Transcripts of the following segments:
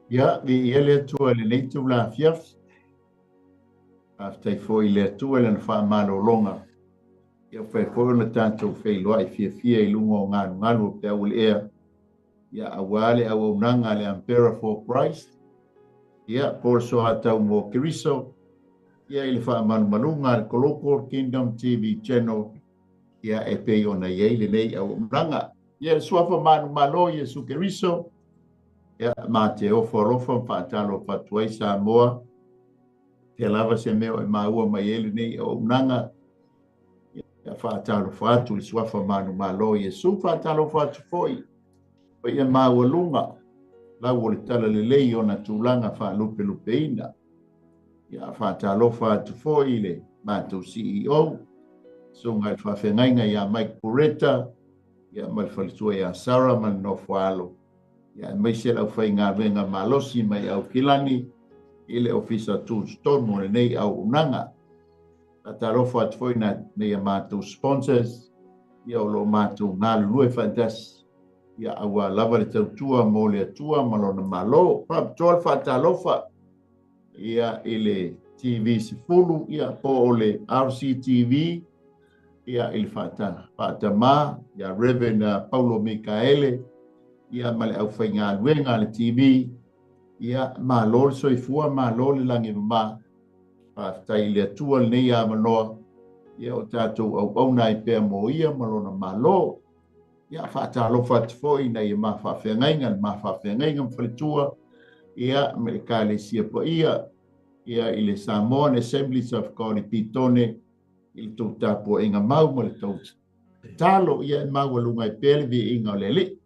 Ia, viia le Atua i lenei itula afiafi. Faafetai foi i le Atua i Lana faamalologa. Ia, ua faia foi ona tatou feiloai fiafia i luga o galugalu o peau o le ea, ia, aua le auaunaga a le Ampera for Christ, ia, po o le Soatau mo Keriso, ia, i le faamalumaluga a le Global Kingdom TV Channel, ia, e pei ona i ai lenei auaunaga. Ia, le Suafa manumalo o Iesu Keriso, ia, ma te ofo alofa ma faatalofa atu ai Samoa. Fea lava se mea o e maua mai ai lenei auaunaga, ia, faatalofa atu i le Suafa manumalo o Iesu, faatalofa atu foi paia maualuga lau o le talalelei i ona tulaga faalupelupeina. Ia, faatalofa atu foi i le matou CEO, susuga i le faafeagaiga ia Mike Pureta, ia, ma le faletua ia Sarah ma le nofoaalo, ia, aemaise le aufaigaluega malosi mai Aukilani i le Ofisa Tutotonu o lenei auaunaga. Faatalofa atu foi nai a matou sponsors, ia, o lo o matou galulue faatasi, ia, aua lava le tautua mo le Atua ma lona Malo. Faapitoa le faatalofa, ia, i le TV 10, ia, po o le RCTV, ia, i le faatamā ia Reverend Paulo Mikaele, ia, ma le aufaigaluega a le TV. Ia, malo le soifua, malo le lagi mama. Faafetai i le Atua lenei avanoa, ia, o tatou auauna ai pea mo ia ma lona Malo. Ia, faatalofa atu foi i nai ma faafeagaiga, le ma faafeagaiga ma faletua, ia, ma le Ekalesia paia, ia, i le Samoan Assemblies of God i Petone, i le tou tapuaiga mau ma le tou tatalo, ia, e maualuga ai pea le viiga o le Alii.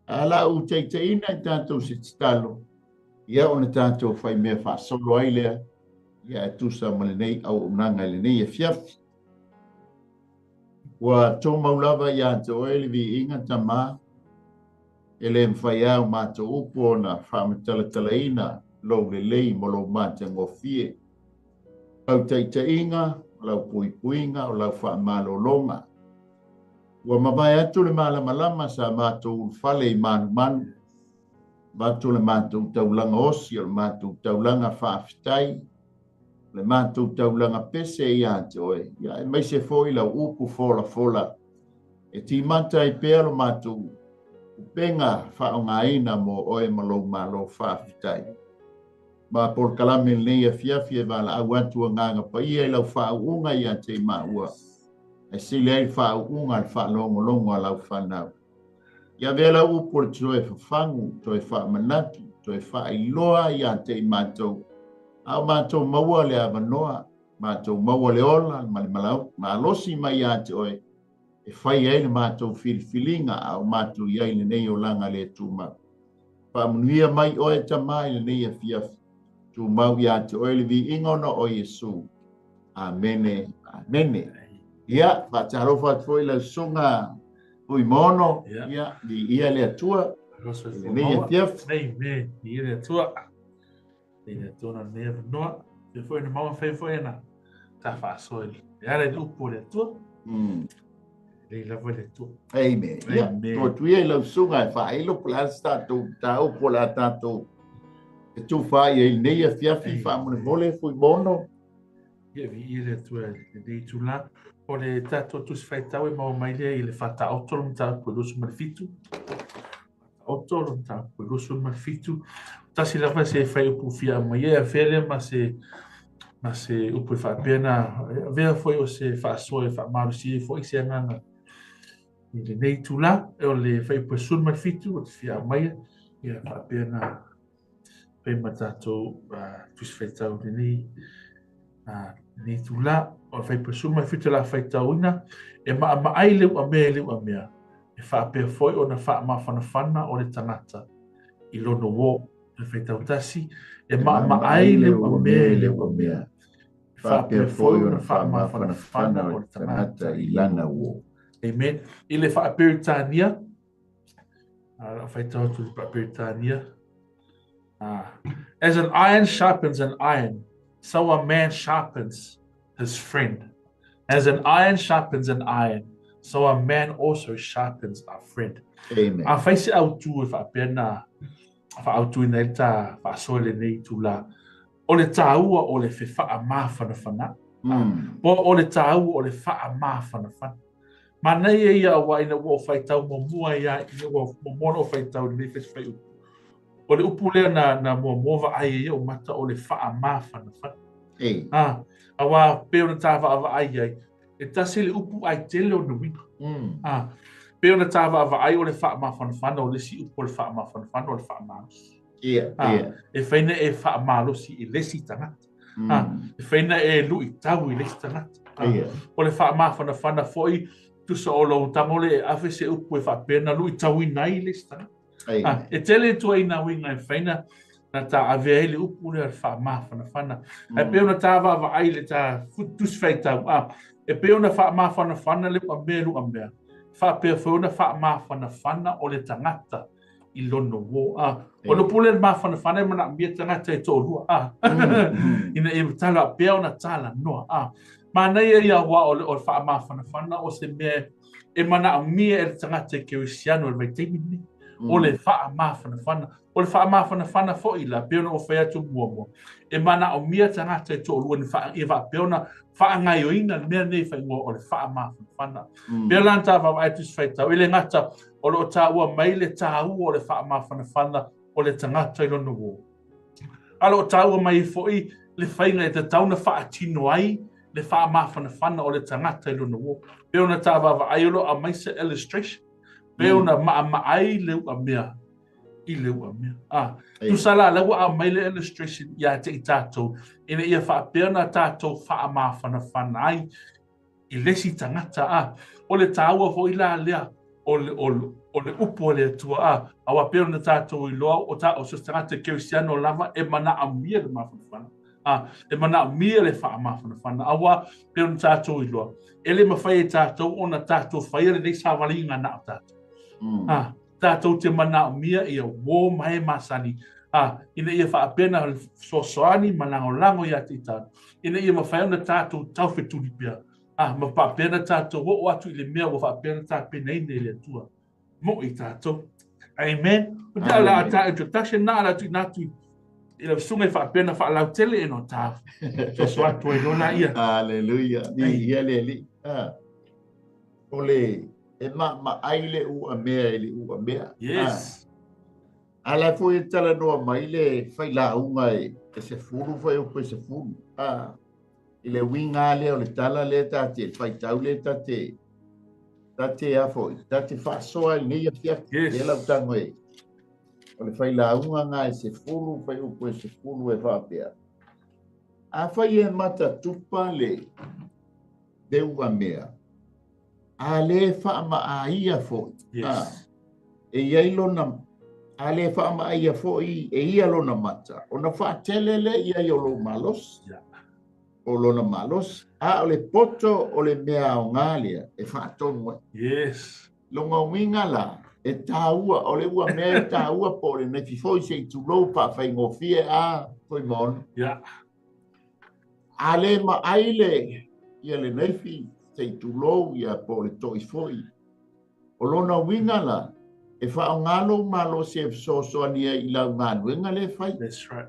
A la ou taitaiina i tatou se tatalo, ia, ona tatou fai mea faasolo ai lea, ia, e tusa ma lenei auaunaga i lenei afiafi. Ua tumau lava ia te oe le viiga, Tamā, e le mafai lava o matou upu ona faamatalatalaina lou lelei ma lou matagofie. Lau taitaiga, o lau puipuiga, o lau faamalologa. Ua mavae atu le malamalama sa matou ulufale i manumanu, avatu le matou taulaga osi, o le matou taulaga faafetai, o le matou taulaga pese ia te oe, ia, aemaise foi lau upu folafola e timata ai pea lo matou upega faaaogaina mo oe ma lou Malo. Faafetai. Ma polokalame lenei afiafi e valaau atu agaga paia i lau faauuga ia te i maua, e sili ai le faauuga a le faalogologo a lau fanau. Ia avea lau upu o le toe fafagu, toe faamanatu, toe faailoa ia te i matou, a o matou maua le avanoa, matou maua le ola ma le malosi mai ia te oe, e fai ai le matou filifiliga a o matou i ai lenei olaga le tumau. Faamanuia mai oe, Tamā, i lenei afiafi. Tumau ia te oe le viiga ona o Iesu. Amene, amene. Ia, faatalofa atu foi lau susuga Fuimaono, ia, viia le Atua i lenei afiafi. Amen. Viia le Atua. Viia le Atua na lenei avanoa. Fai foi na maua, fai foi na ta faasoa e ala i le upu o le Atua. Lelei lava le Atua. Amen. Ia, Amen. tuu atu ia i lau susuga e faailo po o le a se tatou mataupu o le a tatou e tufa ai i lenei afiafi. Amen. Faamolemole Fuimaono. Ia, viia le Atua i lenei itula. O le tatou Tusi Faitau e maua mai lea i le Faataoto le mataupu e 27. Faataoto le mataupu e 27. Tasi lava se fuaiupu fia aumaia e avea lea ma se upu e faapea na avea foi o se faasoa e faamalosi ai foi se agaga i lenei itula. O le fuaiupu e 17 o te fia aumaia, ia faapea na fai ma tatou Tusi Faitau i lenei itula. O le fuaiupu e 17 o le a faitauina, e maamaai le uamea i le uamea, e faapea foi ona faamafanafana o le tagata i lona uō. Le faitau tasi, e maamaai le uamea i le uamea, e faapea foi ona faamafanafana o le tagata i lana uō. Amen. I le Faa-Peretania, a faitau atu i le Faa-Peretania, As an iron sharpens an iron, so a man sharpens his friend. As an iron sharpens an iron, so a man also sharpens a friend. Amen. A fai se autū e faapea na. faaautuina ai le ta faasoa i lenei itulā, o le tāua o le fefaamafanafanaga. Po o le tāua o le faamafanafana. Manaia ia aua ina ua ou faitau muamua ai lava, ina ua muamua ona ou faitau i lenei fesi fuaiupu, o le upu lea na, na muamua vaai ai ou mata o le faamafanafana. Ei. Ah, aua pei ona ta vaavaai ai, e tasi le upu ae tele ona uiga. Ah, pei ona ta vaavaai o le faamafanafana o le isi upu o le faamafanafana o le faamalosi. Ah, e fai na e faamalosi i le isi tagata. Ah, e fai na e luitau i le isi tagata. Ah, o le faamafanafana foi, tusa o lou tago lea e ave se upu e faapea na luitauina ai le isi tagata. Ah, e tele ituaiga uiga e fai na na ta ave ai le upu lea o le faamafanafana. Ae pei ona ta vaavaai i le ta tusi faitau, ah, e pei ona faamafanafana le uamea i le uamea, faapea foi ona faamafanafana o le tagata i lona uō. Ah, o le upu lea le mafanafana e manaomia tagata e toalua. Ah, ina ia tala pea ona talanoa. Ah, manaia ia aua o le, o le faamafanafana o se mea e manaomia e le tagata e kerisiano i le vaitaimi lenei. O le faamafanafana. O le faamafanafana foi la, pei ona ou fai atu muamua, e manaomia tagata e toalua ni faa, ia faapea ona faagaioina le mea lenei faaigoa o le faamafanafana. Pea la na ta vaavaai tusi faitau, e le gata o lo o taua mai le tāua o le faamafanafana o le tagata i lona uō. A o lo o taua mai foi le faiga e tatau ona faatino ai le faamafanafana o le tagata i lona uō. Pei ona ta vaavaai o lo o aumai se illustration, pei ona maamaa ai le uamea i le uamea. Ah, tusa la, la ua aumai le illustration ia te i tātou, ina ia faapea ona tātou faamafanafana ai i le isi tagata. Ah, o le tāua foi la lea o le, o, o le upu a le Atua. Ah, aua pei ona tātou iloa o, ta, o se tagata kerisiano lava e manaomia le mafanafana. Ah, e manaomia le faamafanafana. Aua pei ona tātou iloa, e le mafai e tātou ona tātou faia lenei savaliga na o tātou. Ah, tātou te manaomia ia uō ma e masani, a, ina ia faapea ona fesoasoani ma lagolago ia te i tātou, ina ia mafai ona tātou taufetuli pea, a, ma faapea ona tātou oo atu i le mea ua faapea ona tapenaina e le Atua mo i tātou. Amen. O te ala a tā introduction na ala tuuina atu i lau susuga e faapea ona faalautele e no tā soso atu ai loa laia. Hallelujah. Ni ia le alii. Ah. O le e maamaai le uamea i le uamea. Yes. A la foi e talanoa mai le failauga e 10 fuaiupu e 10. A, i le uiga lea o le tala lea ta te faitau lea ta te ta te a foi, ta te faasoa i lenei afiafi. Yes. Lea lau tago e o le failauga na e 10 fuaiupu e 10 e faapea. Afai e matatupa le le uamea, a le faamaaia foi. Yes. A, e iai lona, a le faamaaia foi e ia lona mata, ona faatele lea i ai o lou malosi. Yeah. O lona malosi. A o le poto o le mea aoga lea e faatonu ai. Yes. Lona uiga la, e tāua, o le uamea e tāua po o le naifi foi se i tulou faafaigofie a Fuimaono. Yeah. A le maai le ia le naifi se i tulou ia po o le to'i foi. O lona uiga la, e faaaoga lou malosi e fesoasoani ai i lau galuega lea e fai. That's right.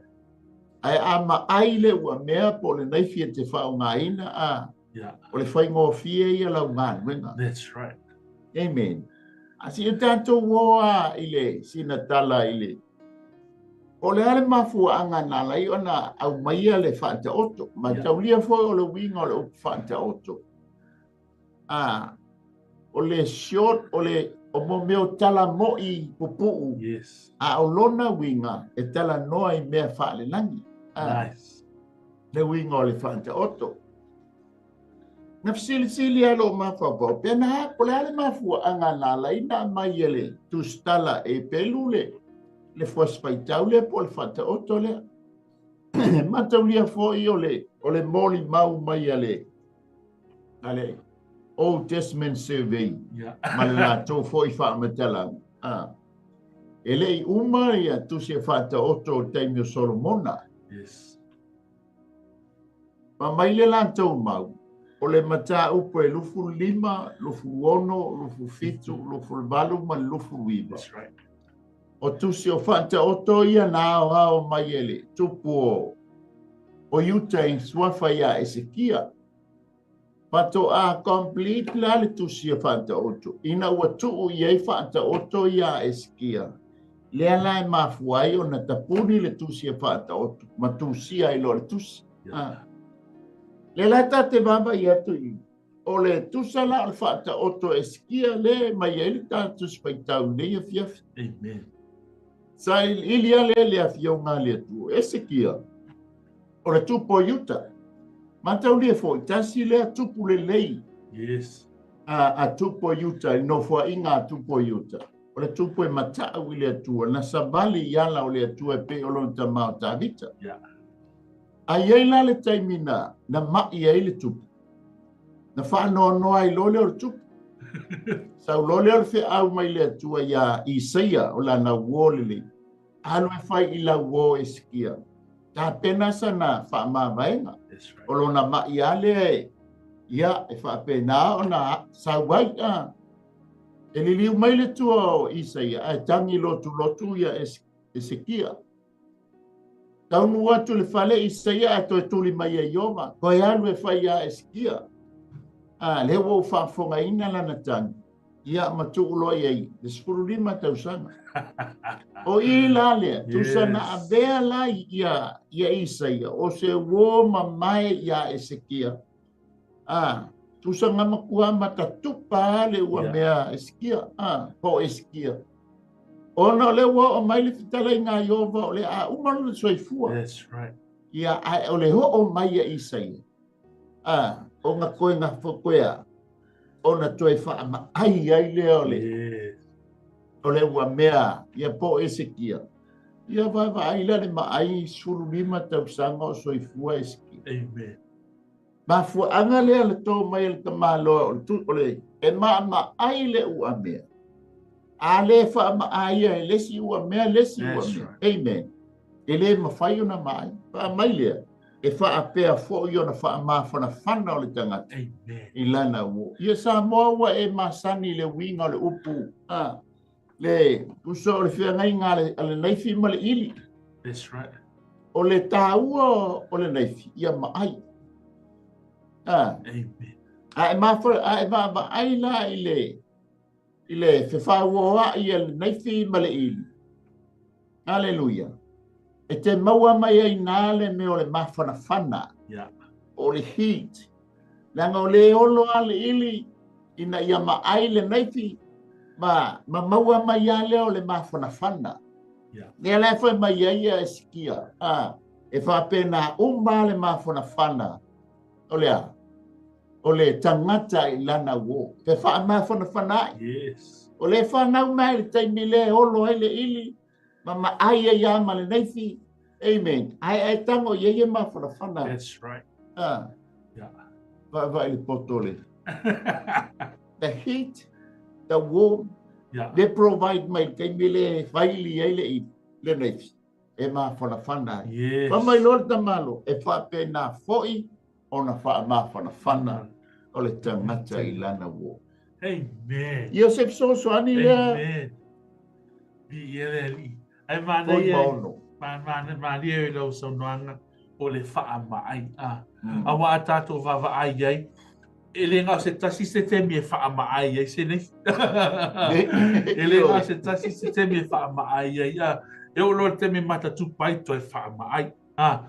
Ae a maai le uamea po o le naifi e te faaaogaina, a, Yeah. o le faigofie ia lau galuega. That's right. Amen. A si e tātou o a i le sina tala i le O le a le mafuaaga na ala ai ona aumaia le faataoto. Mataulia foi o le uiga o le upu faataoto. A, o le short, o le o mo mea o tala mo'i pupuu. Yes. A o lona uiga e talanoa i mea faalelagi. A, Nice. le uiga o le faataoto. Na fesilisili lava lou mafaufau, pe na, po o le a le mafuaaga na ala ai ona aumai e le tusitala e pelu le, le fuasi faitau lea po o le faataoto lea. Mataulia foi o le, o le molimau mai a le, a le Old Testament Survey Yeah. ma le latou foi faamatalaga. Ah. E le i uma ia tusi e faataoto o le taimi o Solomona. Yes. Fai mai le latou mau, o le mataupu e 25, 26, 27, 28 ma le 29. That's right. O tusi o faataoto ia na aoao mai e le tupu o Iuta i suafa ia Esekia. Faatoa complete la le tusi a faataoto ina ua tuu i ai faataoto ia Esekia. Lea la e mafua ai ona tapuni le tusi a faataoto ma tusia ai loa le tusi. Lea la ta te vaavaai atu i o le tusa la o le faataoto Esekia le mai ai le tatou tusi faitau i nei afiafi. Amen. Sa iliili a lea le afioga a le Atua. Esekia, o le tupu o Iuta. Mataulia foi, tasi lea tupu lelei. Yes. A tupu o Iuta, i nofoaiga a tupu o Iuta. O le tupu e matau i le Atua, na savali i ala o le Atua e pei o lona tama o Tavita. Yeah. A i ai la le taimi na ma'i ai le tupu. Na whaanoanoa ai loa lea o le tupu. Sau loa lea o le feau mai le Atua ia Isaia o lana uo lelei. Alu e fai i lau uo Esekia. Tapena sana whaamavaenga. That's right. O lona ma'i a lea e, ia, e whaapena ona sau ai a. E liliu mai le tua o Isaia, ae tangi lotu lotu ia Esekia. Taunu atu le fale Isaia ae toe tuli mai e Iova, toe alu e fai ia Esekia. A, lea ua ou faafofogaina lana tagi, ia ma tuu loa i ai, le 15 tausaga. O i la lea, tusa na avea la ia Isaia, o se uo mamae ia Esekia. A, tusa nga matua matatupa le ua mea Esekia, a, po Esekia. Ona o le ua o mai le fetalaiga a Iova o le a uma lona soifua. That's right. Ia, ae o le oo mai ia Isaia. A, o nga koe nga fokoea, ona toe whaamaai ai lea o le, Yes. o le ua mea, ia po Esekia. Ia vaavaai la le maai 15 tausaga o soifua Esekia. Amen. Mafuaanga lea le tō mai le tamaloa o le tu, o le e maamaai le ua mea. A le whaamaai e lesi ua mea, lesi ua That's mea. right. Amen. E le mawhai ona maai. Whaamai lea. E whaapea fo i ona whaamawhanawhana o le tangata. Amen. I lana uo. Ia Samoa ua e masani le winga o le upu. A, le uso o le whiangainga a le naifi ma le ili. That's right. O le tāua o le naifi, ia maai. A, Amen. a e mawha, a e vaavaai la i le fefauoa i le naifi ma le ili. Hallelujah. E te maua mai ai nā le mea o le mawhanawhana. Yeah. O le heat. Langa o le olo a le ili, ina ia maai le naifi, ma maua mai a lea o le mawhanawhana. Yeah. Nea la e whai mai ai ia Esekia. A, e whapena uma le mawhanawhana. O lea, o le tangata i lana uo. Pe wha mawhanawhana ai. Yes. O le whanau mai le taimi le olo ai le ili, ma maai ai a ma le naifi. Amen. Ai ai tango i e mawhanawhana. That's right. A. Yeah. Vai le poto le. The heat, the warm, Yeah. they provide mai taimi le whaili ai le ili, le naifi. E mawhanawhana ai. Yes. Fa mai loa le tamalo, e whapena foi ona wha mawhanawhana o le tangata i lana uo. Amen. Ia se fesoasoani lea. Amen. Bi ia le ali. Ai mana Foi ia, maono. mana ia i lau saunoaga o le whaamaai. A, awa a tātou vaavaai ai. E le ngā o se tasi se temi e whaamaai ai se nei. E le ngā o se tasi se temi e whaamaai ai. A, e o loa temi matatupa ai toe whaamaai. A,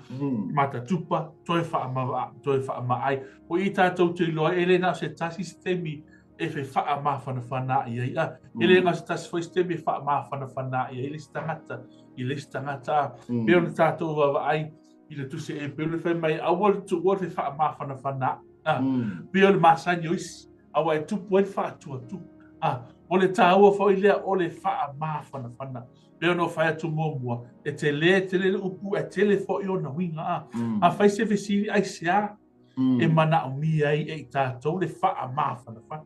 matatupa toe whaamaai. O i tātou te iloa, e le ngā o se tasi se temi e whai whaamawhanawhana ai ai. A, e le ngā o se tasi foi se temi e whaamawhanawhana ai ai. Le si tangata, i le si tangata. Peo le tātou vaavaai i le tusi e peo le whai mai awa le tuua le whaamawhanawhana. A, peo le masani o isi, awa e tupu ai le whaatua tu. A, o le tāua whai lea o le whaamawhanawhana. Peo no whai atu mua, e te le, te le upu, e te le whai o na winga. A, a whai se vesiri ai se a, e mana o mia ai e i tātou le whaamawhanawhana.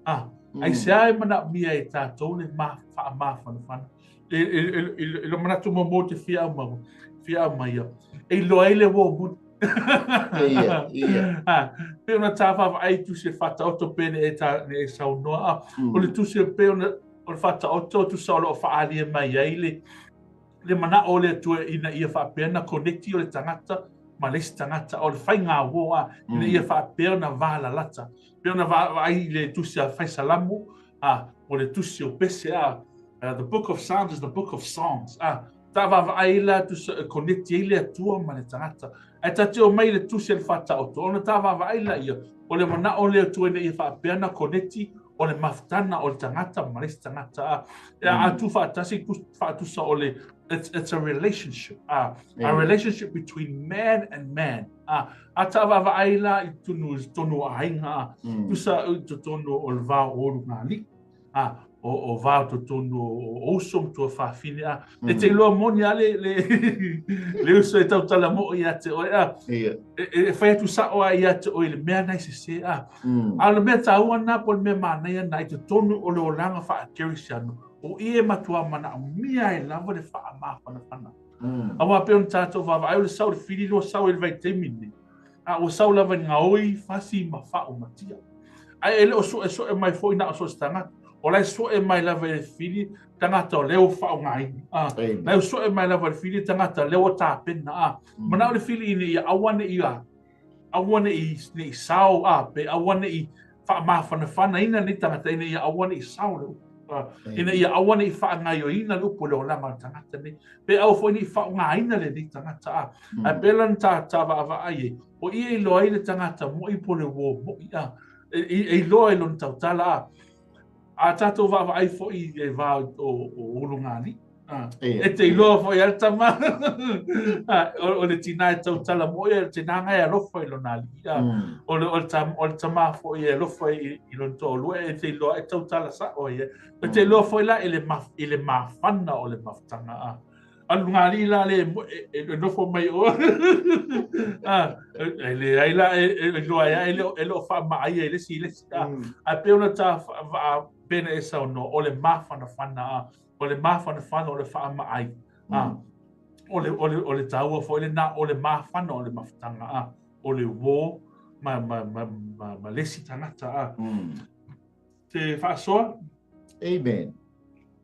A, ai se a e mana o mia e tātou le whaamawhanawhana. E lo manatu mua te whia au mau, whia au mai au. E loa ai le wō muni. Ia, ia. A, pe ona tāwhawa ai tu se whata oto pene e tā ne e saunoa. A, o le tu se pe ona O le Faataoto tusa o lo o faaalia mai ai le le manao o le Atua ina ia faapea ona koneti o le tagata ma le isi tagata, o le faiga uo a, ina ia faapea ona valalata. Pei ona vaai i le tusi a Faisalamo, a, o le tusi o Pese, a, the book of Psalms is the book of songs, a, ta vaavaai la tusa e koneti ai le Atua ma le tagata. Ae ta te omai i le tusi a le Faataoto, ona ta vaavaai laia, o le manao o le Atua ina ia faapea ona koneti o le mafutana o le tagata ma le isi tagata. A, a tu faatasi, faatusa o le, it's a relationship, a, a relationship between man and man. A, a ta vaavaai la i tonu, tonu o aiga, a, tusa i totonu o le va o olu ngā alii, a, o va o totonu o uso ma tuafafine, a, e te iloa moni a le, le, le uso e tautala mo'o ia te oe, a, e fai atu sa'o a ia te oe i le mea na i sesē, a, a o le mea taua na po o le mea manaia na i totonu o le olaga faa-kerisiano, o i e matua manaomia ai lava le faamafanafana. Auā pei ona tatou vaavaai o le sau o le fili lea ua sau ai i le vaitaimi lenei, a ua sau lava i gaoi, fasi ma faaumatia. Ae e le o suesu'e mai foi na o so o se tagata, o la e su'e mai lava i le fili tagata o lea ua faaaogaina. A, la e su'e mai lava i le fili tagata o lea ua tapena. A, mana'o le fili ina ia aua ne i aua ne i sao, a, pe aua ne i faamafanafanaina lenei tagata, ina ia aua ne i sao le upu, ina ia aua ne i faagaoioiina le upu o le olaga o le tagata nei, pe aua foi ne i faaaogaina lenei tagata, a. Ae pei la ona ta vaavaai ai, o i e iloa ai le tagata mo'i po o le uō mo'i, a, e iloa i lona tautala, a. A tatou vaavaai foi i le va o Ulugalii, e te iloa foi a le tama, o le tinā e tautala mo'i, o le tinā na e alofa i lona alii, o le tama foi e alofa i lona toalua, e te iloa e tautala sa'o ai. E te iloa foi la i le mafana o le mafutaga, a. A Ulugalii la le e nofo mai o e leai la e iloa ai e le o faamaaia i le isi i le isi, a. Ae pei ona ta pei ona e saunoa, o le mafanafana, a, o le mafanafana o le faamaai, a, o le taua foi lena o le mafana o le mafutaga, a, o le uō ma le isi tagata, a. Te faasoa. Amen.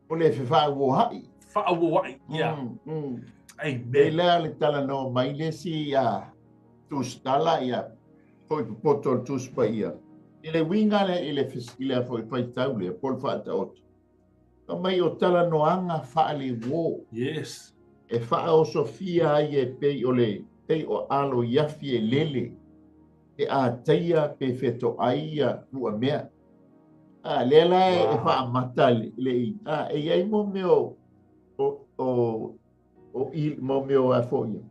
O le fefaauoa'i. Faauoa'i, ia. Amen. E lea le talanoa mai le isi a tusitala ia foi popoto o le Tusi Paia. I le uiga lea i le i le foi faitau lea po o le Faataoto. Fai mai o talanoaga faaleuō. Yes. E faaosofia ai e pei o le pei o alo i afi e lele. Pe ataia pe fetoai ia puamea. A, lea la e faamata le i. A, e i ai mo mea o, o, o, i, mo mea o a foi ia.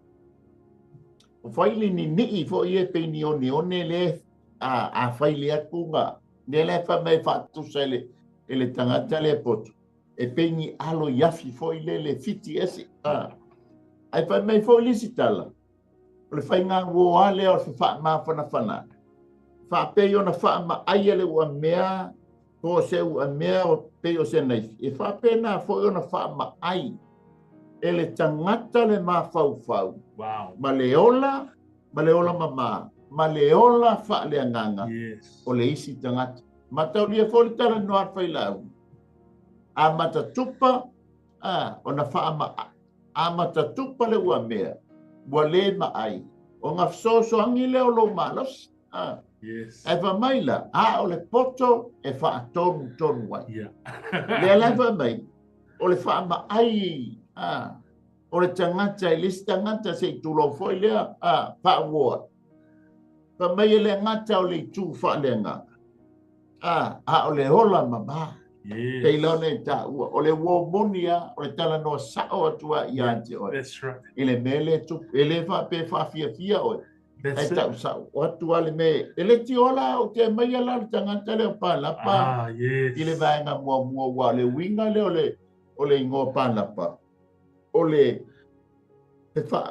O fai le nini'i foi e pei ni oneone le a fai le atu nga. Lea la e fai mai faatusa e le, e le tagata le poto. E pei ni alo i afi foi le le fiti ese. A, ai fai mai foi le isi tala. O le faiga uō lea o le faamafanafana. Faapei ona faamaaia le uamea po o se uamea o pei o se naifi. E faapena foi ona faamaai e le tagata le mafaufau. Wow. Ma le ola, ma le ola mamā, ma le ola faaleagaga. Yes. O le isi tagata. Mataulia foi le talanoa a le failauga. Amata tupa, a, ona faama, amata tupa le uamea, ua le maai, ona fesoasoani lea o lou malosi. A. Yes. Ae fai mai la, a o le poto e faatonutonu ai. Yeah. Lea la e fai mai, o le faamaai, a, o le tagata i le isi tagata se i tulou foi lea, a, faauoa. Fai mai e le gata o le itu faaleagaga, a, a o le ola mamā. Yes. Pei la ona e taua, o le uō moni lava, o le talanoa sa'o atu lava ia te oe. That's right. I le mea lea e tupu, e le faapea e faafiafia oe. That's Ae it. ta'u sa'o atu lava le mea, e le tiola ou te aumaia la le tagata lea o Palapa Ah, yes. i le vaega muamua, ua o le uiga lea o le, o le igoa Palapa, o le,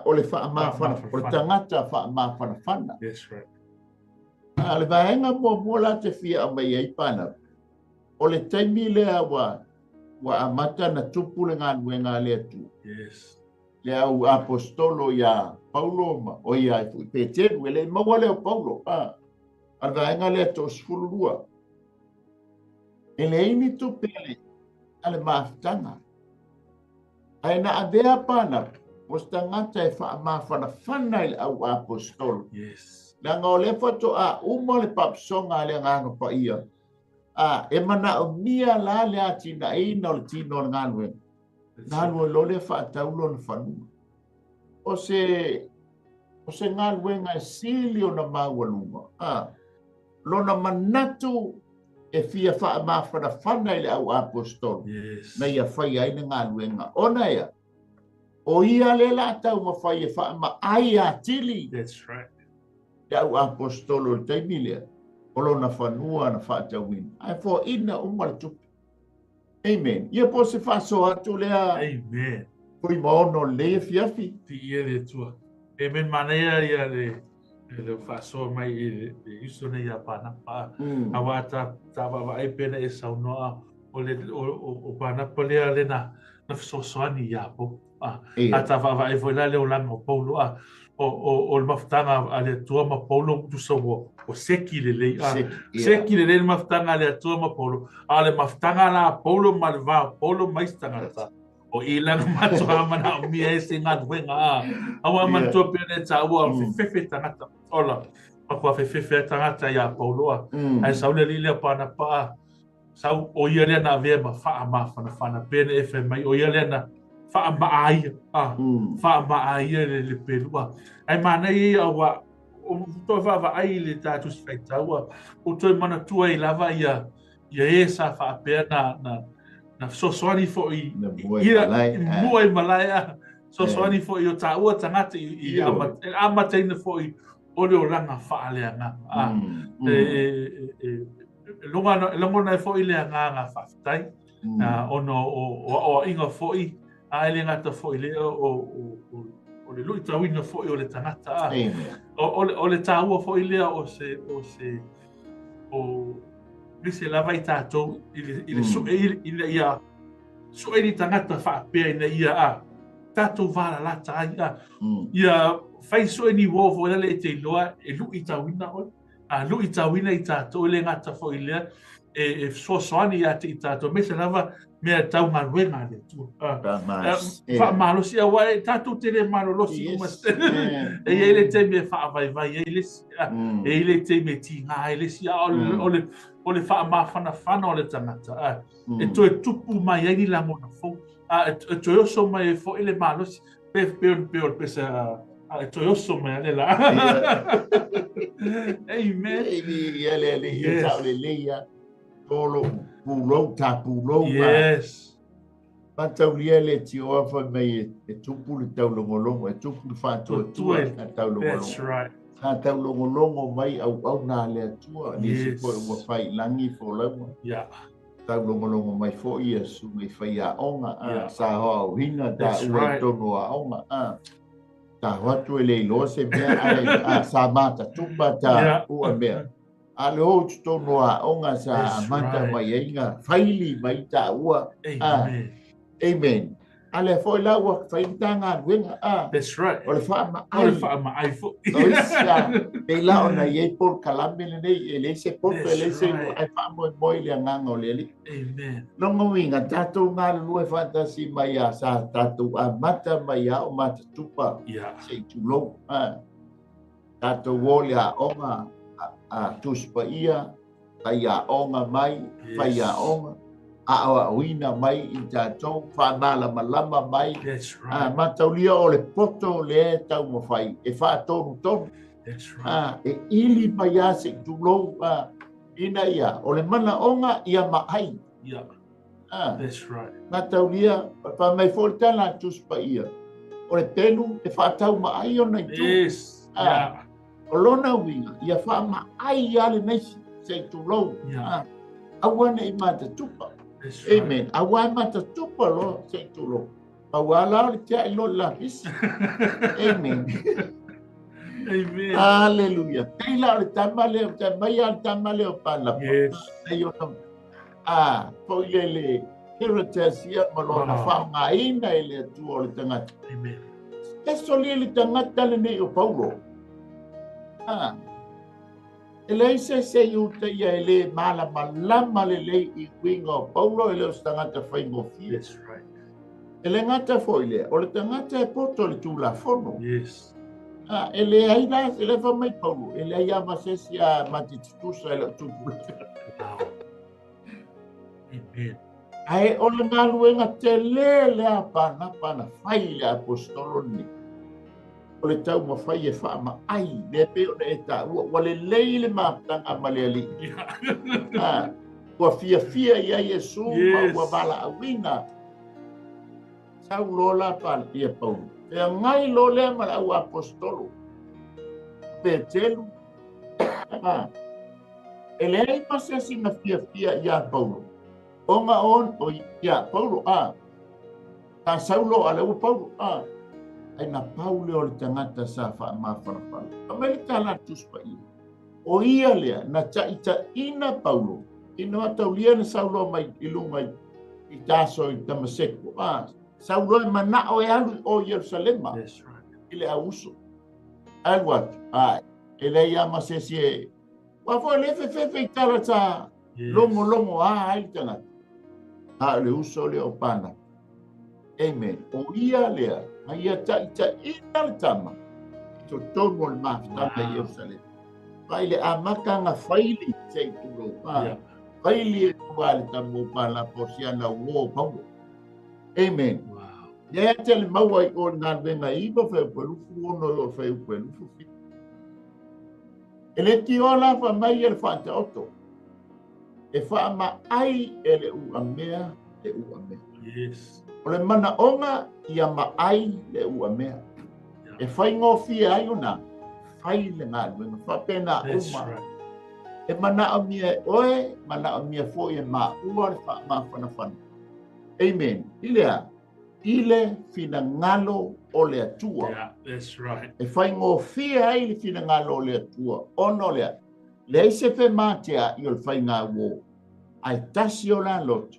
o le faamafana, o le tagata faamafanafana. That's right. A o le vaega muamua la te fia aumaia ai Palapa, o le taimi lea ua, ua amata na tupu le galuega a le Atua. Yes. Le au aposetolo iā Paulo ma, o ia ai foi Peteru, e le i maua lea o Paulo, a, a le vaega lea 12. E leai ni tupe a le, A le mafutaga. Ae na avea Panapo o se tagata e faamafanafana i le au aposetolo. Yes. Leaga o lea faatoa uma le papasoga a le Agaga Paia, a e manaomia la le atinaeina o le tino o le galuega. Na alu ai loa lea faatau lona fanua. O se o se galuega e sili ona maualuga, a lona manatu e fia faamafanafana i le au aposetolo yes. na ia faia ai le galuega. Ona ea, o ia lea la taumafai e faamaai atili That's right. le au aposetolo i le taimi lea, o lona fanua na faatauina. Ae foaina uma le tupe. Amen. Ia po se faasoa atu lea. Amen. Fuimaono lenei afiafi. Viia le Atua. Amen. Manaia ia le le faasoa mai i le uso nei ia Pānapa. Auā ta ta vaavaai pea na e saunoa o le o Pānapa lea le na na fesoasoani iā Paulo. A, a ta vaavaai foi la le olaga o Paulo a o o o le mafutaga a le Atua ma Paulo tusa ua ua seki lelei a seki lelei le mafutaga a le Atua ma Paulo a o le mafutaga la a Paulo ma le va o Paulo ma isi tagata o i lana matua manaomia e se galuega a auā manatua pea le taua o fefefe tagata ola matua fefefe a tagata iā Paulo a ae sau le alii lea Pānapa a Sau, o ia lea na avea ma faamafanafana, pea na e fai mai, o ia lea na faamaa ia, a, faamaa ia le, le pelu, a. Ae manaia ia auā, o toe vaavaai i le tā Tusi Faitau, a, o toe manatua ai lava ia, ia e sa faapea na, na, na fesoasoani foi Na mua i malae, a. Mua i malae, a. Fesoasoani foi i o tāua tagata i, i, i amataina foi o le olaga faaleagaga, a. E, e, e, e, E lagona ai foi le agaga faafetai, ona o aoaiga foi, a e le gata foi i lea o le luitauina foi o le tagata. O le taua foi lea o se, o se, o aemaise lava i tatou i le sue ina ia sue ni tagata faapea ina ia a tatou valalata ai a ia fai sue ni uo foi lele e te iloa e luitauina oe. A luitauina i tatou, e le gata foi i lea, e fesoasoani ia te i tatou, aemaise lava mea tau galuega a le Atua. Faamalosi, aua e tatou te le malolosi uma. E i ai le taimi e faavaivai ai le isi, e i ai le taimi e tiga ai le isi, a o le faamafanafana o le tagata, e toe tupu mai ai ni lagona fou, a e toe oso mai ai foi le malosi. Pe pe pe o le pese a e toe oso mai ale la. Amen. E ni ia le le ia sa le le ia. Tolo pulou ta pulou. Yes. Mataulia le tioa fai mai e tupu le taulogologo, e tupu le faatuatua a taulogologo. That's right. Sa taulogologo mai auauna a le Atua, nisi foi ua fai i lagi folauga. Yeah. Taulogologo mai foi ia susuga i faiaoga, a, sa hoaoina taua i totonu o aoga, a, taho atu e le iloa se mea, ae, a, sa matatupa ta ua mea. A le o i totonu o aoga sa amata mai ai na faili mai taua, a, Amen. A lea foi la ua fai le ta galuega, a. That's right. O le faamaai. O le faamaai foi. O isi a, pei la ona i ai polokalame lenei, e leai se poto, e leai se ae faamoemoe i le agaga o le Alii. Amen. Lona uiga, tatou galulue faatasi mai a sa tatou amata mai a o matatupa yeah. se i tulou. A, tatou o le aoga a Tusi Paia, faiaoga mai, faiaoga, aoaoina mai i tatou, faamalamalama mai. That's right. A, mataulia o le poto lea e taumafai e faatonutonu. That's right. A, e ili mai lava se i tulou, a, ina ia, o le manaoga ia maai. Yeah. A, That's right. Mataulia, fai mai foi le tala a Tusi Paia, o le pelu e faataumaai ona itu. Yes. A, Yeah. O lona uiga, ia faamaai lava le naisi, se i tulou. Yeah. Aua ne i matatupa. That's right. Amen. Aua e matatupa loa, se i tulou. Pau lava la o le tiai loa le lapisi. Amen. Amen. Hallelujah. Pei la o le tama lea, te mai lava le tama lea o Pānapa. Yes. Nei ona, a, foi le le heritage ia ma lona Ah. faaaogaina e le Atua o le tagata. Amen. Especially le tagata lenei o Paulo. Ah. E leai se isi e Iutaia e lē malamalama lelei i uiga o Paulo, e le o se tagata faigofie. That's right. E le gata foi lea, o le tagata e poto i le Tulafono. Yes. A, e leai la, e le fai mai Paulo, e leai lava ma se isi a ma te tutusa i lau tupulaga. Wow. Amen. Ae o le galuega tele lea a Panapa na fai i le aposetolo lenei, o le taumafai e faamaai lea pei ona e taua, ua lelei le mafutaga ma le Alii. A, ua fiafia i ai Iesu ma ua valaauina. Sau loa la Palepia Paulo, feagai loa lea ma le au aposetolo, Petelu, a, e leai ma se isi na fiafia iā Paulo, ona o, o iā Paulo, a, sa Saulo a lea ua Paulo, a, ai na pau lea o le tagata sa faamafanafana. Fai mai le tala a le Tusi Paia, o ia lea na taitaiina Paulo ina ua taulia na Saulo mai i luga i, i Taso i Tamaseko, a, Saulo e manao e alu i o Ierusalema That's right. i le au uso. Alu atu, a, e leai lava ma se isi e Ua foi le fefefe i tala sa logologo a ai le tagata. A o le uso lea o Pana. Amen. O ia lea, na ia taitaiina le tama i totonu o le mafutaga i Ierusalema. Mai le amataga faili se i tulou. A, faili e tua le tama o Palapa o siana uo o Paulo. Amen. Wow. Ia te le maua i o le galuega 9 fuaiupu 26 i o le fuaiupu 27. E le tioa la fai mai ia le faataoto, e faamaai e le uamea le uamea. Yes. O le manaoga ia maai le uamea. E faigofie ai ona fai le galuega. Faapena uma. Right. E manaomia e oe, manaomia foi e maua le faamafanafana. Amen. I le a? I le finagalo o le Atua. Yeah, that's right. E faigofie ai le finagalo o le Atua, ona o le a? Leai se fematea'i o le faiga uō, ae tasi o la loto,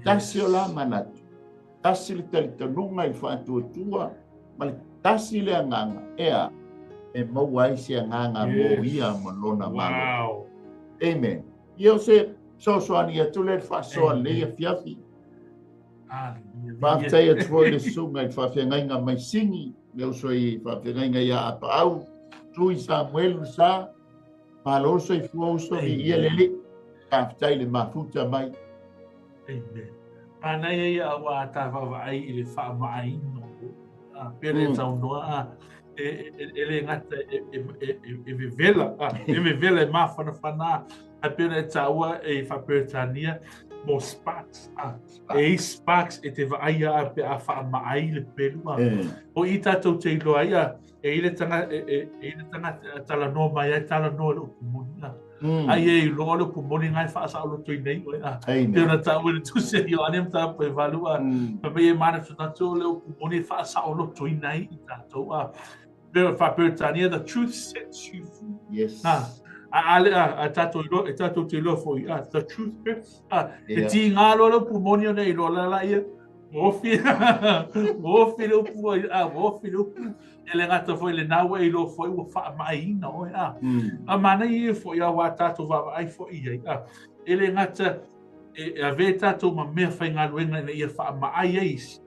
tasi o la manatu, tasi le talitonuga i le faatuatua, ma le tasi le agaga, e a? E maua ai se agaga mo ia ma lona Malo. Wow. Amen. Ia o se fesoasoani atu lea i le faasoa lenei afiafi. Faafetai atu foi i le susuga i le faafeagaiga mai Sini, le uso i faafeagaiga ia Apaau, Tui Samuelu sa, malo le soifua uso, viia le Alii. Faafetai i le mafuta mai. Amen. Manaia ia aua a ta vaavaai i le faamaaina o a pea le saunoa a e, e, e le gata e, e, e, e, e vevela a, e vevela e mafanafana a Ai pea e taua e wha-Peretania mo sparks. A, e i sparks e te vaaia a pe a whaamaai le pelu. A. O i tātou te iloa ai a, e i le tanga, e, e, e i le tanga tala noa mai ai tala noa le upu moni. A. Ai e iloa le upu moni ngai whaasaoloto i nei oe. A. Te ona tāua le tusi a Ioane ma tāpu e valu a. Pa mei e mana tūnatu o le upu moni e whaasaoloto i nei i tātou. A. Pe wha-Peretania, the truth sets you free. Yes. A, a, a, a, a tātou iloa, e tātou te iloa foi, a, the truth hurts. A, e tī ngā loa le upu moni ona i loa la la ia, ofi, ofi le upu, a, ofi le upu, e le gata foi le nā ua e iloa foi ua whaamaiina oe, a. A mana i e foi a wā tātou vaavaai foi i ai, a, e le gata, e, e ave tātou ma mea whai ngā luenga ina ia whaamaai ai isi.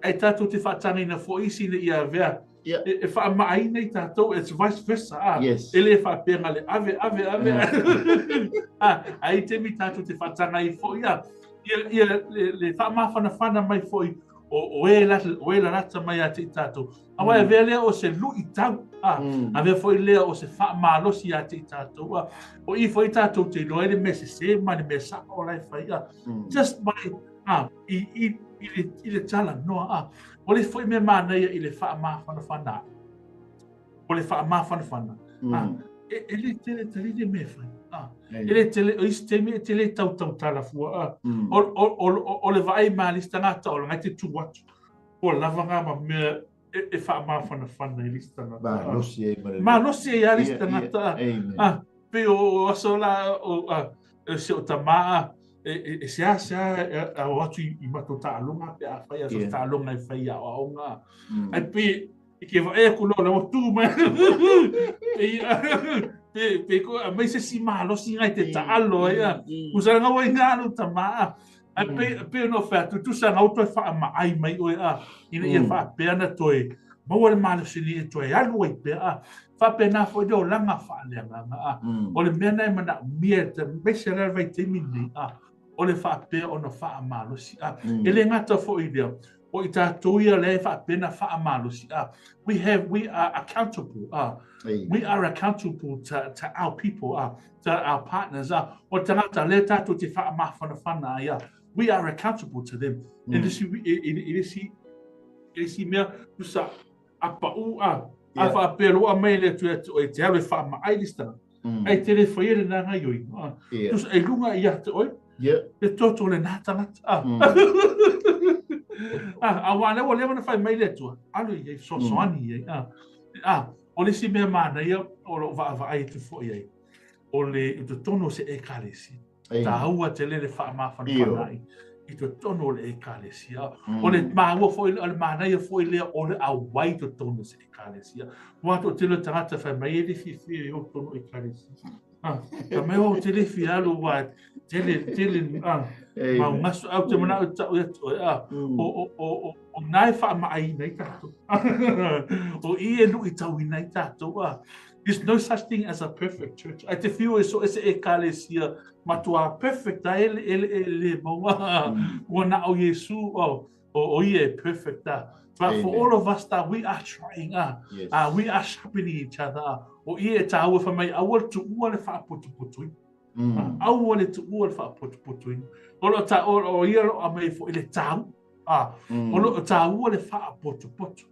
Ai tātou te whaatangina foi isi ina ia avea, e, e faamaaina i tātou, it's vice versa, a, Yes. e le whaapenga le ave, ave, ave, a, a i te mi tātou te whaatanga i foi, a, ia, ia le, le whaamafanafana mai foi o, o e la, o e la rata mai a te i tātou. Awa e vea lea o se lui tau, a, a vea foi lea o se whaamalosi a te i tātou, a, o i foi tātou te iloa e le mea se se ma le mea sa o lai whai, a, just by, a, i, i, i le, i le tala noa, a, o le foi mea manaia i le whaamafanafana. O le whaamafanafana. A, e, e le tele tali le mea whai. A, e le tele, o isi taimi e tele tau tau tala fua. A, o, o, o, o, o le vaai ma le isi tagata o le ngai te tū atu. O lava ngā ma mea e, e whaamafanafana i le isi tagata. Malosi ai ma le Malosi ai a le isi tagata. A, Amen. a, pe o, o aso la, o, a, e se o tamā, a, e, e, e se a, se a, e, a, o atu i, i matou taaloga, pe a whai a so taaloga e whai a o aonga. Ai pe, i ke vae aku loa, ua tū mai. Pe, Pe pe ko a mai se si malosi ngai te taalo ai a. Usa nga wai nga alu tama a. Ai pe pe no fa tu tu sa ngau toe fa ma ai mai oe a. Ina ia fa pe ana toe maua le malosi ni e toe alu ai pe a. Fa pe na fo o langa fa le nga a. O le mea nei mana mia te mese le vai te ni a. O le fa pe ona fa malosi a. E le ngata fo i lea. O i tātou ia le faapena faamalosi a. We are accountable a. We are accountable to our people a, to our partners a. O tangata le tātou te faamafanafana ai a. We are accountable to them. E le si mea tusa a pau a. A whaapea mai le atu atu e te alu e whaamaai lista. Ai te le whaia le nā ngai oi. Tusa e lunga i ate oi. Le toto le nā tangata. A wā lewa lewa na whai mai le atua. Alu i ei, soasoani i ei. O le si mea mana ia, o lo waa waa i tu fo i ei. O le i totonu se ekalesia. Tāua te lele whaamawhanawhana i. I totonu o le ekalesia. O le māua fo o le mana ia fo i lea o le awai totonu se ekalesia. Wā tō te le tangata whai mai e le whiwhi e o tonu ekalesia. Ka mea o te le whia alu wā tele, tele, mau ngasu au te mana au tau e atu e, o nai whaamaai nei tātou. O i e lui tau i nei tātou, There's no such thing as a perfect church. Ai te whio e so ese ekalesia matua perfect a ele ele ele maua ua na o Yesu o ia e perfect a. But for all of us that we are trying we are sharpening each other. O ia e tāua wha mai aua tu ua le whaapotupotu. Aua le tu ua le whaapotupotu. O lo ta o ia lo a mai fo i le tāu. O lo tāua le whaapotupotu.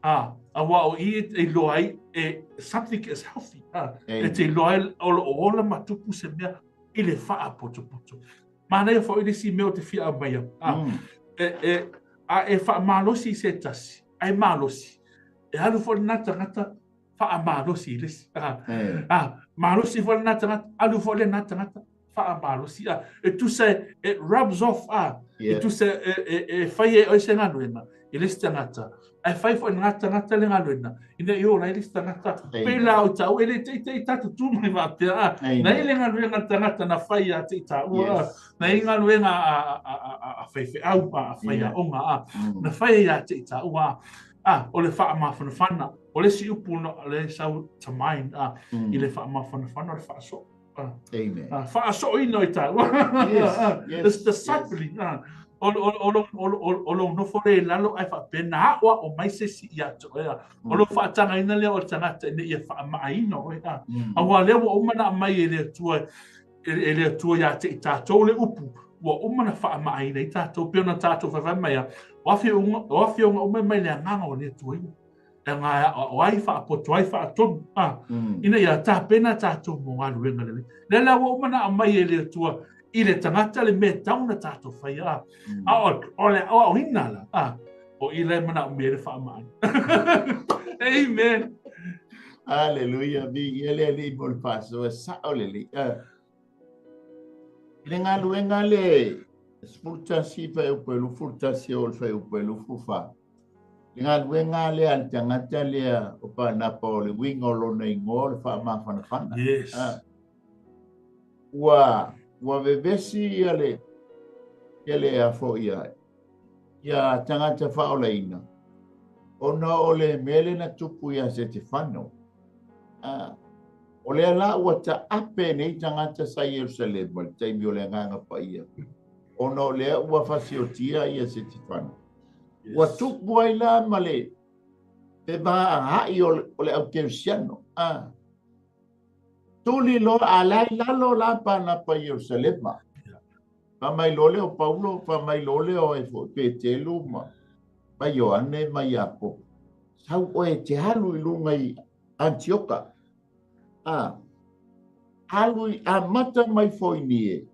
A wa o i e loa ai e something is healthy. E te loa ai o lo ola matupu se mea i le whaapotupotu. Mānei fo i le si mea o te fia au mai au. A e whaamalosi se tasi, ai malosi. E alu fo le nā tangata whaamalosi i le si. Malosi fo le nā tangata, alu fo le nā tangata whaamalosi. E tusa it rubs off. E tusa e whai e oise ngā nuena. I le si tangata. Ai whai fo ngā tangata le ngā nuena. Ina i ora i le si tangata. Pēlā o tau, e le te i tātu tū mai wāpea. Nei le ngā nuena tangata na whai a te i tāua. Nei ngā nuena a whai au, a whai a onga. Na whai a te i tāua. O le whaamawhanawhana. O le si upu no le sau to mind. I le whaamawhanawhana o le whaaso. Amen. Whaaso ino i tāua. It's discipling. O lo nofo le lalo ai whaapena awa o mai se si i atu. O lo whaatanga ina lea o tangata ina ia whaamaaina oe. A wā lea wa umana mai e le atua e le atua ia te i tātou le upu. Ua umana whaamaaina i tātou. Peo na tātou whawhai mai a. O awhionga umai mai le anganga o le atua iwa. E ngā o ai whaapoto, ai whaatonu. Ina ia tāpena tātou mō ngā ruenga lele. Le la ua umana a mai e le atua i le tangata le me tauna tātou whai a. O le o ina la. O i le mana o mere whaamai. Amen. Hallelujah. Mi ia le li mo le paso e sa o le li. Le ngā luenga le sfurtasi fa e upelu furtasi o le fa e upelu fufa. Le ngā luenga le al tangata le o pa napa o le winga o lona ingoa le wha mawhanawhana. Yes. Ua vevesi ia le a fo ia ia tangata whaolaina. Ona o le mele na tupu ia se te whanau. O le ala ua ta ape nei tangata sa Jerusalem le taimi o le nganga pa ia. Ona o lea ua fasiotia ia se te whanau. Ua tupu ai la ma le te maa hai o le au Kersiano. Tuli lo alai lalo la pa na pa Jerusalem. Pa mai lole o Paulo, pa mai lole o e Petelu ma ma Ioane ma Iakopo. Sau oe te halu i lunga i Antioka. Halu i amata mai foinie.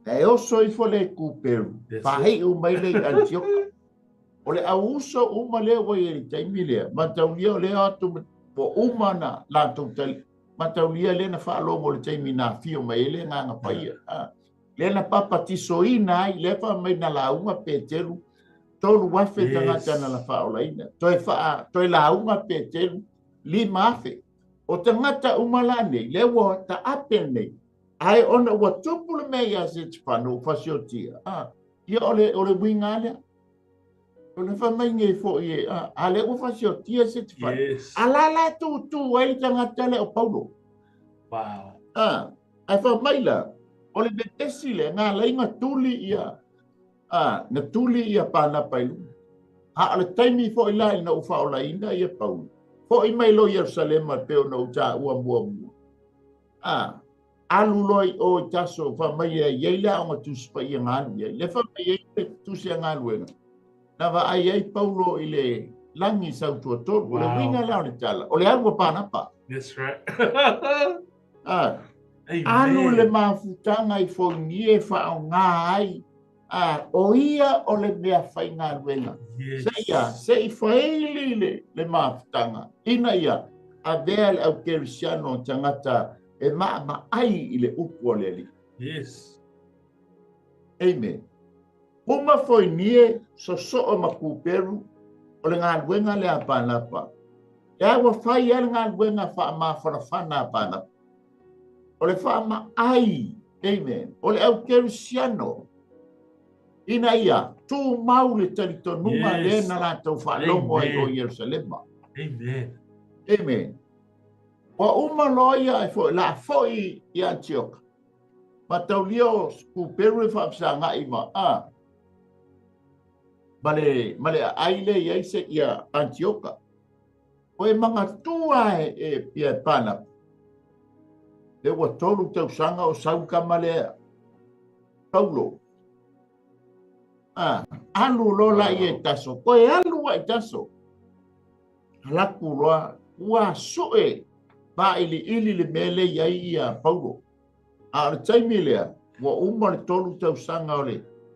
E oso i fo le kuperu. Pahei u mai le Antioka. O le auso uma lea ua i le taimi lea. Mataulia o lea atu po uma na lātou tali. Mataulia lea na whaalongo le taimi nā whio mai e le nganga paia. Lea na papatisoina ai, lea wha mai na launga Petelu. Tolu wafe tangata na la whaolaina. Toe launga Petelu, 5 afe. O tagata uma la nei, le ua ta'ape nei, ae ona ua tupu le mea iā Setefano ua fasiotia, a, ia o le uiga lea. O le faamaiga fo'i e, a lea ua fasiotia Setefano. A la la tutū ai le tagata lea o Paulo. A, ae faamai la, o le vevesi le na alai na tuli ia, a, na tuli ia Panapa i luga. A o le taimi fo'i la ina ua faaolaina ia Paulo. Fo'i mai loa Ierusalema e pei ona ou tāua muamua. A, alu loa i o i Taso faamai e i ai le aoga Tusi Paia na alu i ai. Le faamai ai le tusi a galuega. Na vaai ai Paulo i le lagi sautuatolu. O le uiga la o le tala. O le alu a Panapa. That's right. A, alu le mafutaga i Foinie faaaogā ai. A, o ia o le mea faigaluega. Se ia, se i faili le mafutaga. Ina ia, avea le aukerisiano o tagata e maamaai i le upu a le Alii. Amen. Uma Foinie sosoo ma Kuperu o le galuega lea a Panapa. E a ua fai ai le galuega faamafanafana a Panapa. O le faamaai, amen, o le aukerisiano. Ina ia tumau le talitonuga le na latou faalogo ai o Ierusalema. Amen. Amen. Ua uma loa ia e fo'i la fo'i i Antioka. Mataulia o Kuperu e faafesaga'i ma a ma le aai le i ai se ia Antioka. O e magatua e ia e Panapa. Le ua 3 tausaga o sau kama lea. Paulo. A, alu loa la ia i Taso. Koe alu a i Taso. Alaku loa ua su'e vailiili le mea le i ai ia Paulo. A o le taimi lea, ua uma le 3 tausaga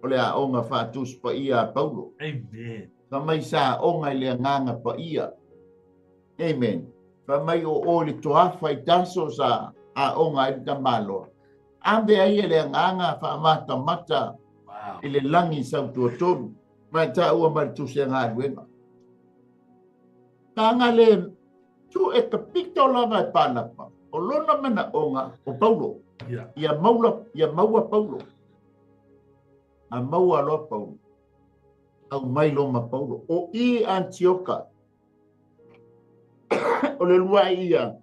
o le aoga faatusi paia a Paulo. Amen. Faamai sa aoga i le agaga paia. Amen. Faamai o o le toafa i Taso sa aoga ai le tamaloa. Ave ai e le agaga faamatamata i le lagi sautuatolu. Ma e tāua mai le tusi a galuega. Taga le tu e kapito lava e Panapa. O lona manaoga o Paulo. Ia maula, ia maua Paulo. A maua loa Paulo. Au mai loa ma Paulo. O i Antioka. O le lua ia.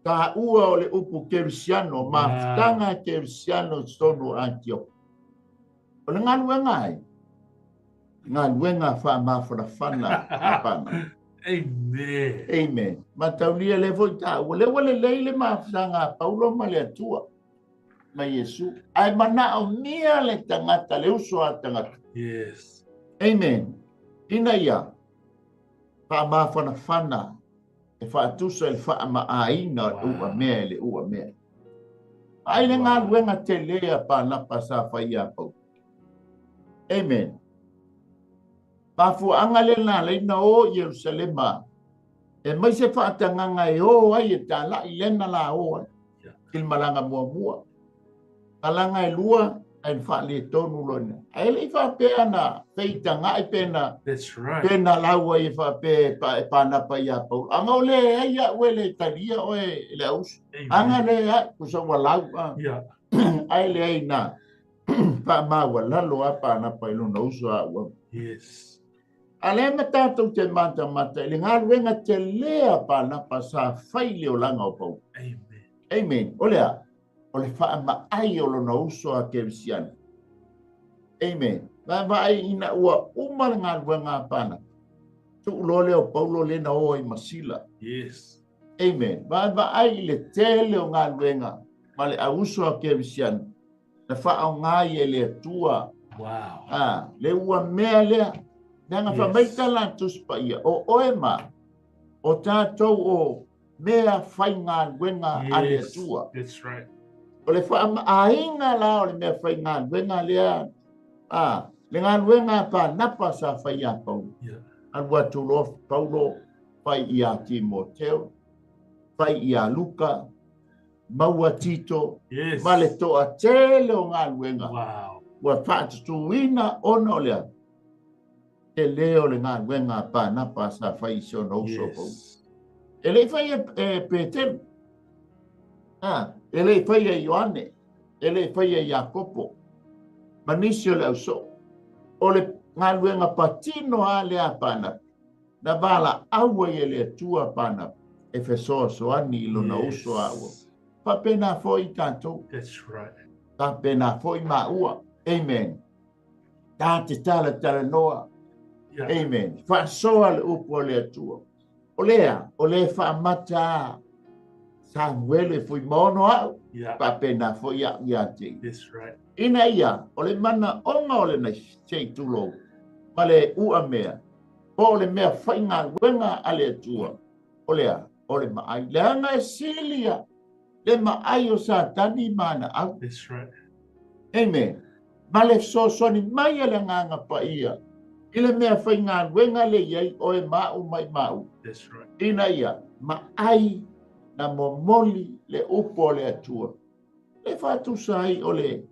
Tāua o le upu kerisiano, mafutaga kerisiano i totonu o Antioka. O le galuega ai, galuega faamafanafana a Panapa. Amen. Amen. Mataulia le foi tāua. Le ua lelei le mafutaga a Paulo ma le Atua. Ma Iesu. Ae manaomia le tagata, le uso a tagata. Amen. Ina ia, faamafanafana e faatusa i le faamaāina o le ua mea e le ua mea. Ai le galuega tele a Panapa sa fai iā Paulo. Amen. Mafuaaga le na alai na o i Ierusalema e mai se faatagaga e o ai e tala'i lea na la o ai. I le malaga muamua. Malaga e lua ae na faaletonu loa ina. Ae le i faapea na feitaga'i pe na That's right. pe na lau ai e faapea e Panapa iā Paulo. Aga o le ai a'u e le talia oe e le auso. Aga le ai kusa ua lau a. Ae le ai na faamaualalo a Panapa i lona uso a'u au. A lea ma tatou te matamata i le galuega telē a Panapa sa fai le olaga o Paulo. Amen. Amen. O lea, o le faamaai o lona uso a Kerisiano. Amen. Vaavaai ina ua uma le galuega a Panapa. Tuu loa lea o Paulo le na o ai ma Sila. Amen. Vaavaai i le tele o galuega ma le auso a Kerisiano. Na faaaogā i e le Atua. A, le ua mea lea. Leaga faamai tala a Tusi Paia. O oe ma, o tātou o mea faigaluega a le Atua. That's right. O le faamaaiga la o le mea faigaluega lea, a, le galuega a Panapa sa fai iā Paulo. Alu atu loa Paulo, fai iā Timoteo, fai iā Luka, maua Tito, ma le toatele o galuega. Ua faatutūina ona o lea, telē o le galuega a Panapa sa fai i si ona uso Paulo. E le i faia e Petelu. A, e le i faia e Ioane. E le i faia e Iakopo. Ma nisi o le ausoo. O le galuega patino lava lea a Panapi. Na valaau ai e le Atua a Panapi e fesoasoani i lona uso a ua. Faapena foi i tatou. That's right. Faapena foi maua. Amen. Ta te talatalanoa. Yeah. Amen. Faasoa le upu a le Atua. O lea, o le faamata a Samuele e Fuimaono au, Yeah. faapena foi au ia te ia. That's right. Ina ia, o le manaoga o le nai se i tulou, ma le uamea, po o le mea faigaluega a le Atua, o lea, o le maai. Leaga e silia le maai o Satani ma ana au. That's right. Amen. Ma le fesoasoani mai a le Agaga Paia i le mea faigaluega le i ai oe ma au mai ma au. That's right. Ina ia maai na momoli le upu o le Atua. Le faatusa ai o le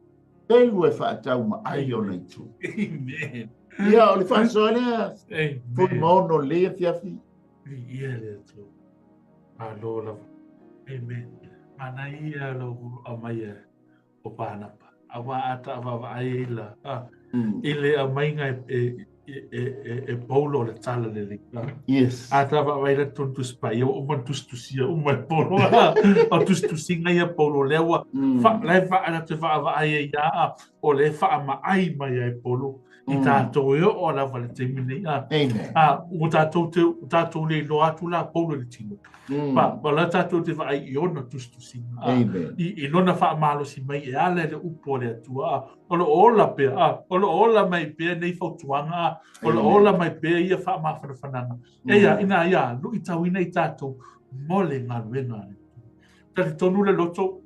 pelu e faatau maai ona itu. Amen. Ia, o le faasoa lea, Amen. Fuimaono le afiafi. Viia le Atua. Malo lava. Amen. Manaia lou aumaia o Pānapa. Auā a taavaavaai ai la, a, i le aumaiga e Paulo o le tala lelei. Yes. A taavaavaai la tonu tusi paia, ua uma ona tusitusia uma e Paulo. O tusitusiga ia Paulo lea ua fa, la e vaa latou e vaavaai ai ia, a, o lea e faamaai mai ai Paulo i tatou e oo lava i le taimi nei. A, Amen. a, ua tatou te, ua tatou le iloa atu la Paulo i le tino. Pa, pa la tatou te vaai i ona tusitusiga. A, Amen. i lona faamalosi mai e ala i le upu a le Atua. A, o lo o ola pea, a, o lo o ola mai pea nei fautuaga, a, o lo o ola mai pea ia faamafanafanaga. Eia, ina ia luitauina i tatou mo le galuega a le Atua. Talitonu le loto,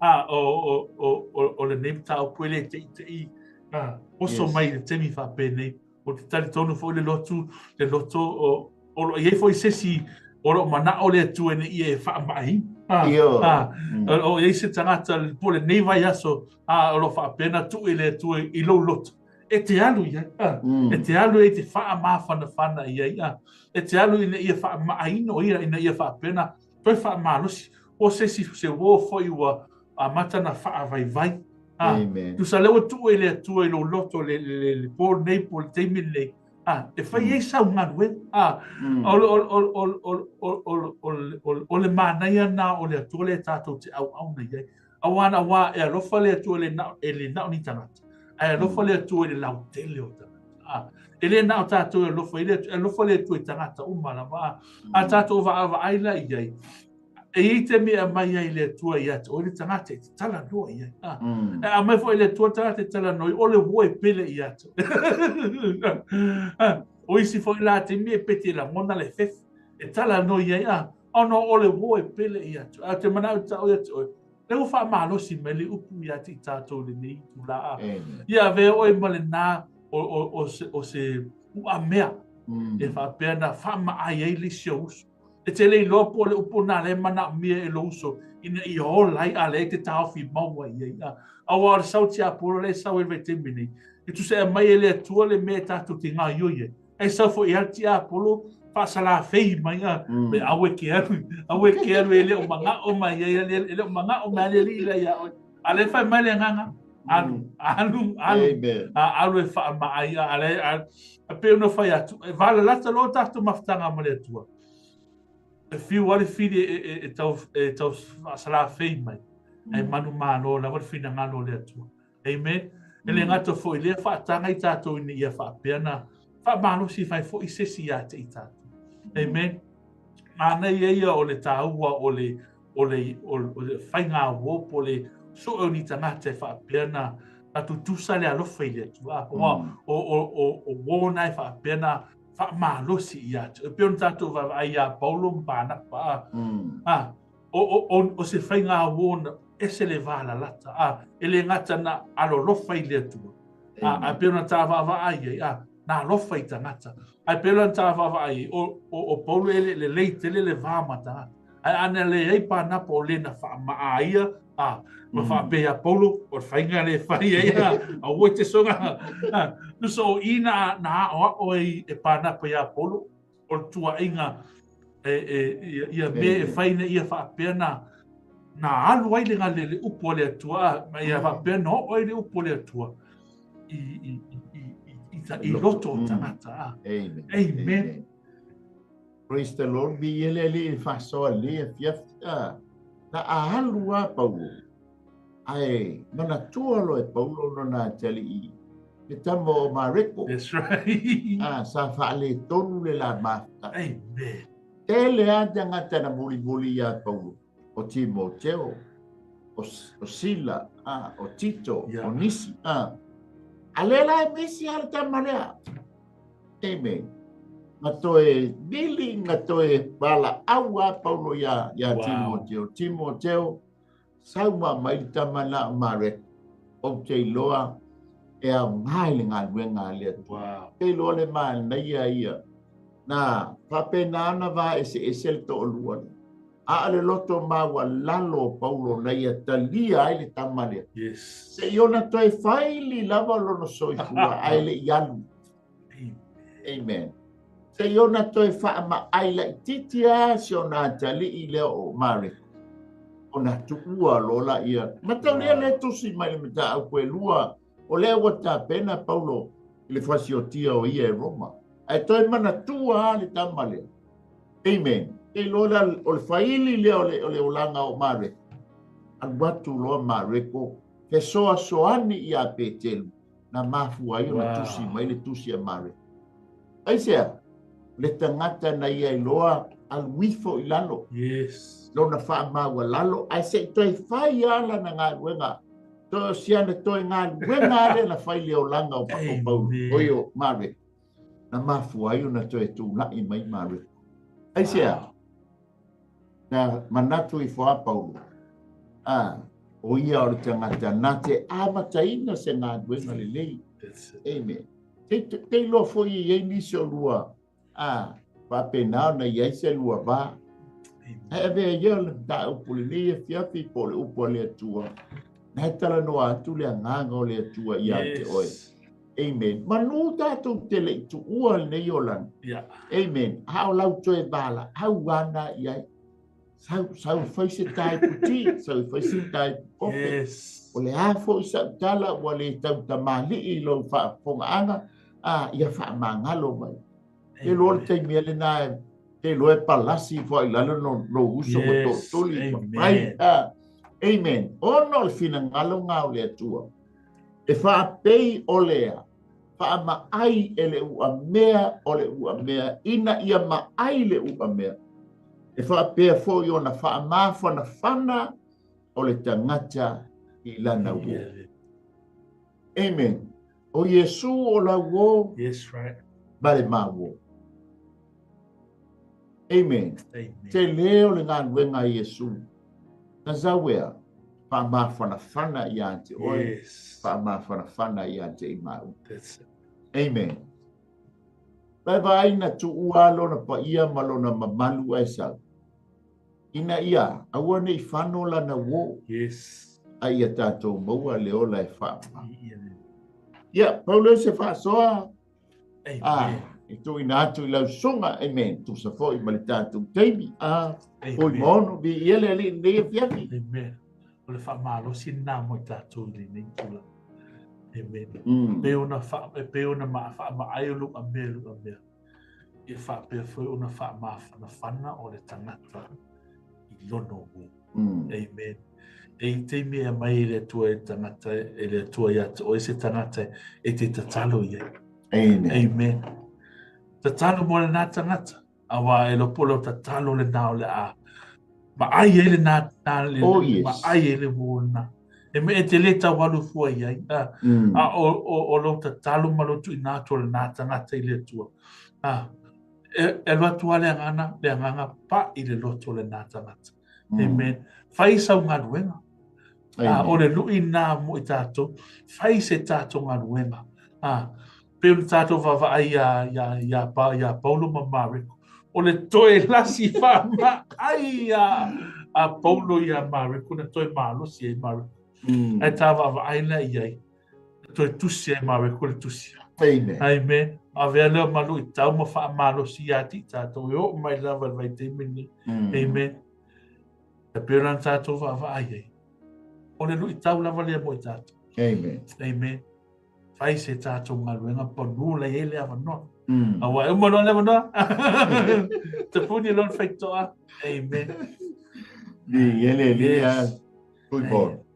a, o lenei mataupu e le teitei, a, oso mai i le taimi faapenei. Ou te talitonu foi le lotu, le loto o, o lo o i ai foi se isi o lo o manao le Atua ina ia e faamaai. A, Ioe. a, o lo o i ai se tagata po o lenei vaiaso, a, o lo o faapea ona tuu i le Atua i lou loto. E te alu i ai, a, e te alu e te faamafanafana i ai, a, e te alu ina ia faamaaina o ia, ina ia faapea ona toe faamalosi. O se isi, se uo foi ua amata ona faavaivai. A, Amen. tusa lea ua tuu e le Atua i lou loto le, le, le, le po nei po o le taimi lenei, a, e fai ai sau galuega. A, o, o, o, o, o, o, o, o, o, o le manaia na o le Atua lea tatou te auauna i ai. Auā na wā e alofa le Atua e le na, e le na o ni tagata. Ae alofa le Atua i le lautele o tagata. A, e le na o tatou e alofa i le Atua, e alofa le Atua i tagata uma lava. A, a tatou vaavaai la i ai, e i ai taimi e aumai ai le Atua ia te oe le tagata e te talanoa i ai. A, e aumai foi le Atua le tagata e talanoa i, o le uo e pele ia te oe. A, o isi foi la taimi e pete lagona le fefe, e talanoa i ai, a, ona o le uo e pele ia te oe. A te manao tau ia te oe, lea ua faamalosi mai le upu ia te i tatou i lenei itula. A, Amen. ia avea oe ma lenā o se uamea e faapea na faamaai ai le isi o uso. E te le iloa po o le upu na lea e manaomia e lou uso ina ia ola ai, a lea e te taofi maua i ai. A, auā o le sau tiapolo lea e sau ai le vaitaimi nei, e tusa e aumai e le Atua le mea e tatou te gaoioi ai. Ae sau foi i le tiapolo faasalafei mai, a, me aua e ke alu, aua e ke alu e le o manao mai ai, e le o manao mai le alii la ia oe. A lea fai mai le Agaga, alu, alu, alu. Amen. A, alu e faamaai, a, a le, a, a pei ona fai atu, e valalata loa tatou mafutaga ma le Atua. E fiu lava le fili e tau faasalafei mai, ae manumalo lava le finagalo o le Atua. Amen. E le gata foi lea faataga i tatou ina ia faapea na faamalosi fai foi se isi ia te i tatou. Amen. Manaia ia o le tāua o le, o le, o le, o le faiga uo po o le sue o ni tagata e faapea na na tutusa le alofa i le Atua. Ua, o uo na e faapea na faamalosi ia te oe. E pei ona tatou vaavaai iā Paulo ma Panapa, a, a, o se faiga uo na ese le valalata, a, e le gata na alolofa i le Atua. A, a pei ona ta vaavaai ai, a, na alofa i tagata. Ae pei ona ta vaavaai ai, o Paulo e le lelei tele le va ma tagata. Ae ana leai Panapa o le na faamaa ia, a, ma faapea ia Paulo, o le faiga le fai ai, a, aua e te soga. A, tusa o i na aoao ai e Panapa iā Paulo, o le tuuaiga E, e, ia, ia mea e fai ina ia faapea na, na alu ai le le, le upu a le Atua, ma ia faapea na oo ai le upu a le Atua i, i, i, i, i, i, i loto o tagata. A. Amen. Amen. Amen. Praise the Lord. Mi ele le e faasoa le afiafi. Ah, na alu a Paulo. Ae manatua loa e Paulo lona atalii le tama o Mareko. That's right. Ah, sa faaletonu le la mafuta. Amen. Tele a tagata na mulimuli iā Paulo, o Timoteo, o, o Sila, ah, o Tito, Yeah. o nisi. Ah. A lea la e misi a le tama lea. Amen. Na toe vili, na toe valaau a Paulo iā, iā Wow. Timoteo. Timoteo, Sau ma mai le tama na o Marek, ou te iloa e aoga i le galuega a le Atua. Wow. Te iloa le manaia ia. Na faapena ona vaeseese le toalua lea. A o le loto maualalo o Paulo na ia talia ai le tama lea. Yes. Seia ona toe faili lava lona soifua ae le i alu. Amen. Seia ona toe faamaai laitiiti lava si ona atalii lea o Mareko. Ona tuua loa laia. Mataulia lea tusi mai le mataupu e lua, o lea ua tapena Paulo i le fasiotia o ia e Roma. Ae toe manatua lava le tama lea. Amen. Te iloa lea o le faili lea o le, o le olaga o Mareko. Alu atu loa Mareko, fesoasoani ia Petelu na mafua ai ona tusi mai le tusi a Mareko. Aisea? Le tagata na ia iloa alu ifo i lalo. Yes. Lona faamaualalo, ae se i toe fai lava lana galuega. Toe o siana toe galuega lava lea na fai i le olaga o Paulo, oi o Mareko. Na mafua ai ona toe tulai mai Mareko. Aisea? Na manatu ifo a Paulo, a, o ia o le tagata na te amataina se galuega lelei. Amen. Te, te iloa foi e i ai nisi o lua, a, faapena ona i ai se lua va. Ae avea ia o le mataupu lenei afiafi po o le upu a le Atua, na e talanoa atu le agaga o le Atua ia te oe. Amen. Manu tatou te le i tuua lenei olaga. Yeah. Amen. A o lau toe valaau ana i ai. Sau, sau fai se taipu ti, sau fai se taipu kope. Yes. O le a foi sau tala ua le tautamalii i lou faafofogaaga, a ia faamagalo mai. Te loa le taimi e lena e te loa e palasi ifo ai i lalo no, lou uso ma Yes. tootoli. Amen. Mai, a, amen. Ona o le finagalo nga o le Atua. E faapei o lea, faamaai e le uamea o le uamea, ina ia maai le uamea. E faapea foi ona faamafanafana o le tagata i lana uo. Amen. O Iesu o lau uo Yes, right. ma le ma uo. Amen. Amen. Tele o le galuega a Iesu. Na sau ea, faamafanafana ia te oe, Yes. faamafanafana ia te i maua. That's it. Amen. Vai vaai na tuua lona paia ma lona mamalu ae sau. Ina ia, aua nei fano lana uo. Yes. A ia tatou maua le ola e faamama. Ia, pau lea o se faasoa. Amen. Ah, e tuuina atu i lau susuga, amen, tusa foi ma le tatou taimi. Ah, foi Amen. ma ono, viia le Alii i lenei afiafi. Amen. O le faamalosi lena mo i tatou i lenei itula. Amen. Pei ona fa, e pei ona ma, faamaai o luamea luamea. Ia faapea foi ona faamafanafana o le tagata i lona uo. Amen. E i taimi e aumai e le Atua e le tagata, e le Atua ia te oe se tagata e te tatalo i ai. Amen. Amen. Tatalo mo lena tagata. Aua e lopo lau tatalo lena o le a maai ai lena, na, le, Oh, yes. maai ai le uo lena. E me e te le tau alu fua i ai. A, a o, o, o lou tatalo ma lou tuuina atu o lena tagata i le Atua. A, e, e alu atu lava le agaga, le agaga pa i le loto o lena tagata. Amen. Fai sau galuega. A, o Amen. le lui na mo i tatou, fai se tatou galuega. A, pei ona tatou vaavaai ia, ia, ia, pa, ia Paulo ma Mareko. O le toe lasi faamaai a, a Paulo ia Mareko, na toe malosi ai Mareko. Ae tā vaavaai la i ai, na toe tusi ai Mareko le tusi. Amen. Amen. Avea lea ma luʻitau ma faamalosi iā te i tatou e oo mai lava i le vaitaimi lenei. Amen. E pei ona tatou vaavaai ai, o le luʻitau lava lea mo i tatou. Amen. Amen. Fai se tatou galuega panu la i ai le avanoa. Aua e uma loa le avanoa. Tapuni loa le faitotoa. Amen. Viia le Alii a Tui.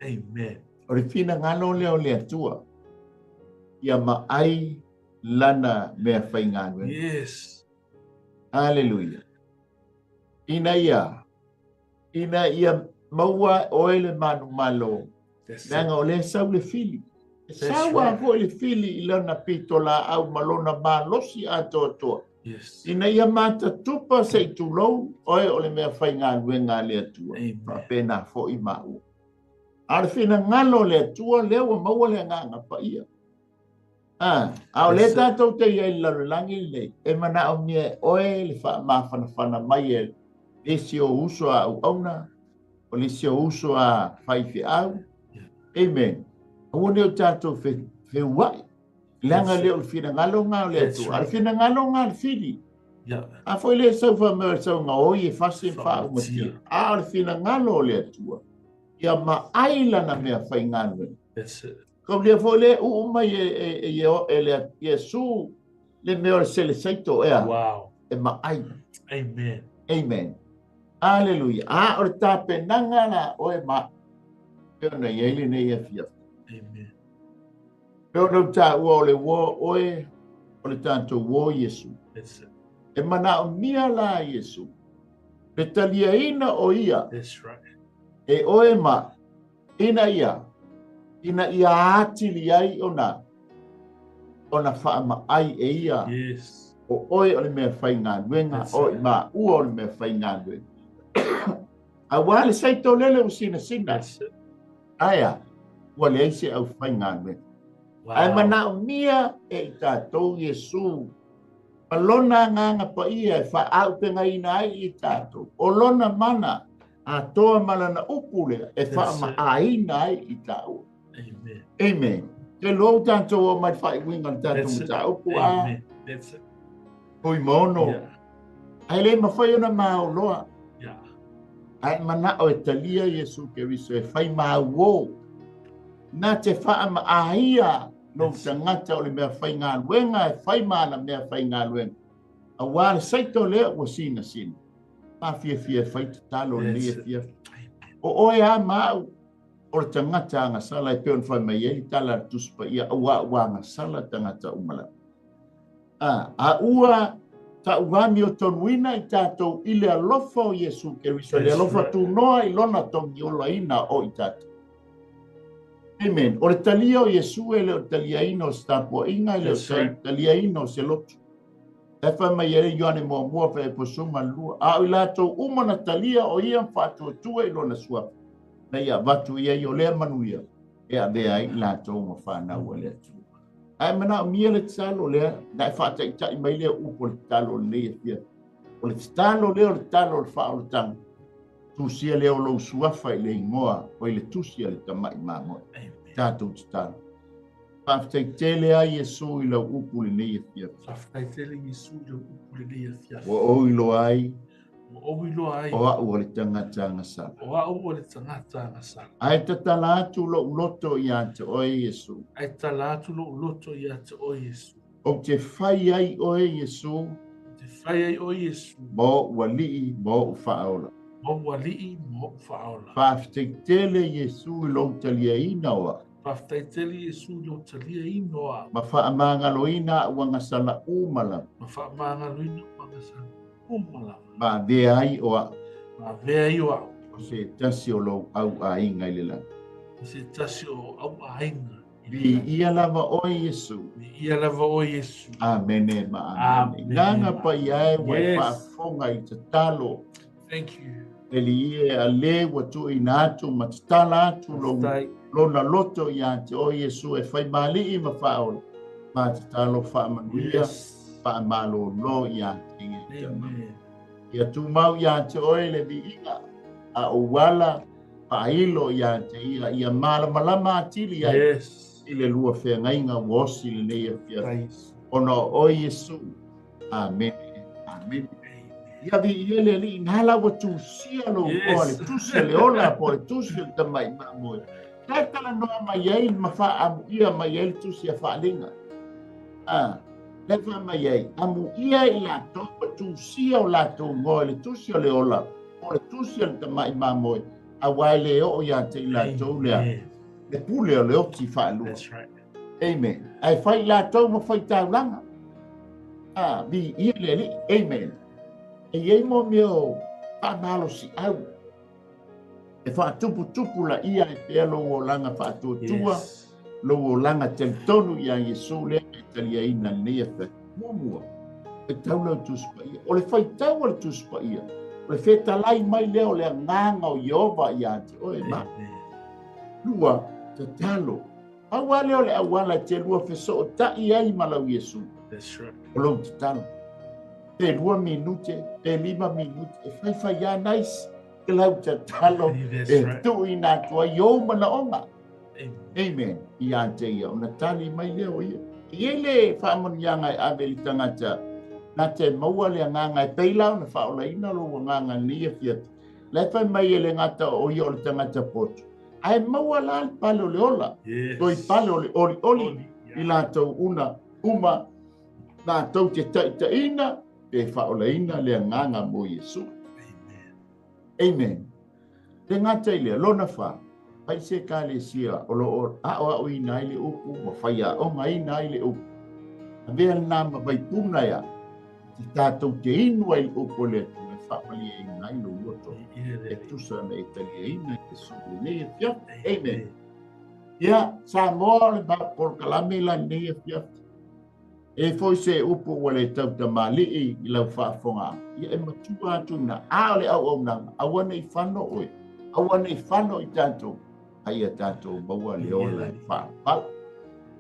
Amen. O le finagalo lea o le Atua, ia maai lana mea faigaluega. Yes. Aleluia. Ina ia, ina ia maua oe le manumalo, leaga o lea sau le fili. E sau lava foi le fili i lana pitolaau ma lona malosi atoatoa. Yes. Ina ia matatupa se i tulou oe o le mea faigaluega a le Atua. Faapena foi maua. A o le finagalo o le Atua lea ua maua le agaga paia. A, a o lea tatou te i ai i le lalolagi lenei, e manaomia e oe le faamafanafana mai e le isi ou uso a auauna, o le isi ou uso a faifeau. Amen. Aua ne i o tatou feuaʻi. Leaga le o le finagalo lena o le Atua, a o le finagalo lena o le fili. A foi lea sau fai mai o le sau gaoi e fasi ma faaumatia. A o le finagalo o le Atua, ia maai lana mea faigaluega. Kaulia foi lea uu mai e le Iesu le mea o le selesaito ea. Wow. E maai. Amen. Amen. Aleluia. A o le tapenaga la oe ma e ona i ai lenei afiafi. Amen. E ona ou taua o le uo oe o le tatou uo Iesu. That's it. E manaomia la Iesu. Le taliaina o ia. That's right. E oe ma ina ia, ina ia atili ai ona, ona faamaai e ia. Yes. O oe o le mea faigaluega, o i maua o le mea faigaluega. Aua le saito lele ua sinasina. That's it. Ae a? Ua leai se aufaigaluega. Wow. Ae manaomia e i tatou Iesu ma lona agaga paia e faaaupegaina ai i tatou. O lona mana atoa ma lana upu lea e faamaaina ai i taua. Amen. Amen. Te loa ua tatou oo mai le faaiuina o le tatou mataupu a. Amen. That's it. Fuimaono. Yeah. Ae le mafai ona maoloa. Yeah. Ae manao e talia Iesu Keriso e fai mauō. Na te faamaaia lou tagata o le mea faigaluega e fai ma ana mea faigaluega. Aua le saito lea ua sinasina. Mafiafia e fai tatalo lenei afiafi. O oe a ma au o le tagata agasala e pei ona fai mai ai le tala a le Tusi Paia, auā ua agasala tagata uma lava. A, a ua taʻuamiotonuina i tatou i le alofa o Iesu Keriso, le alofa tunoa i lona togiolaina o i tatou. Amen. O le talia o Iesu e le o le taliaina o se tapuaiga, e le o le taliaina o se loto. E fai mai ai Ioane muamua fai 12, a o i latou uma na talia o ia ma faatuatua i lona suafa, na ia avatu i ai o lea manuia e avea ai i latou ma fanau a le Atua. Ae manaomia le tatalo lea, na e faataitai mai lea upu o le tatalo o lenei afiafi. O le tatalo lea o le tatalo o le faaolataga, tusia lea o lou suafa i le igoa o i le tusi a le tamai mamoe. Tatou tatalo. Faafetai tele a Iesu i lau upu lenei afiafi. Faafetai tele Iesu i lau upu lenei afiafi. Ua ou iloa ai. Ua ou iloa ai. O au o le tagata agasala. O au o le tagata agasala. Ae tatala atu lou loto ia te oe Iesu. Ae tatala atu lou loto ia te oe Iesu. Ou te fai ai oe Iesu. Ou te fai ai oe Iesu. Ma ou alii ma ou faaola. Ma ou alii ma ou faaola. Faafetai tele Iesu i lou taliaina o au. Faafetai tele Iesu i lou taliaina o au. Ma faamagaloina au agasala uma lava. Ma faamagaloina au agasala uma lava. Ma avea ai o au. Ma avea ai o au. O se tasi o lou auaiga i le lagi. O se tasi o lou auaiga. Viia lava oe Iesu. Viia lava oe Iesu. Amene ma amene. Agaga paia e ua e faafofoga i tatalo. Thank you. E alii e a le ua tuuina atu ma tatala atu lou lona loto ia te oe Iesu e fai ma alii ma faaola ma tatalo faamanuia faamalolo ia te ia. Amen. Ia tumau ia te oe le viiga a ou ala faailo ia te ia, ia malamalama atili ai Yes. i le lua feagaiga ua osi lenei afiafi. Praise. Ona o oe Iesu. Amene. Amene. Ia viia le Alii, na la ua tusia lou igoa, le tusi o le ola po o le tusi o le tamai mamoe. La e talanoa mai ai ma faaamuia mai ai le tusi a Faaaliga. A, la e fai mai ai, amuia i latou ua tusia o latou igoa i le tusi o le ola po o le tusi o le tamai mamoe, aua e le oo ia te i latou lea le pule o le oti faalua. That's right. Amen. Ae fai i latou ma fai taulaga. A, viia le Alii. Amen. E i ai mo mea o faamalosiau e faatuputupu laia ai pea lou olaga faatuatua, Yes. lou olaga talitonu iā Iesu lea e taliaina i lenei afiafi. Muamua, faitau lau Tusi Paia. O le faitau o le Tusi Paia, o le fetalai mai lea o le agaga o Ieova ia te oe ma. Amen. Lua, tatalo. Pau lava lea o le auala e te lua fesootai ai ma lau Iesu. That's right. O lou tatalo. Pe 2 minute, pe 5 minute, e faifai lava nice ke lau tatalo That's e right. tuuina atu ai i ou manaoga. Amen. Amen. Ia te ia, ona tali mai lea o ia. E i ai le faamanuiaga e ave i le tagata, na te maua le agaga e pei la ona faaolaina lou agaga i lenei afiafi. La e fai mai e le gata o ia o le tagata poto, ae maua la le pale o le ola, Yes. toi pale o le olioli Oli, i yeah. latou una uma latou te taitaiina pe faaolaina le agaga mo Iesu. Amen. Amen. Le gata i lea, lona fa, fai se ekalesia o lo o aoaoina ai le upu ma faiaogaina ai le upu. Avea lena ma vaipuna ea, te tatou te inu ai le upu o le Atua e faamalieina ai lou loto. E tusa na e taliaina Iesu i lenei afiafi. Amen. Ia, Samoa o le polokalame la lenei afiafi. E foi se upu ua le tautamalii i lau faafofoga, ia e matua atu ina a o le auaunaga, aua ne i fano oe, aua ne i fano i tatou, a ia tatou maua le ola e faalapala.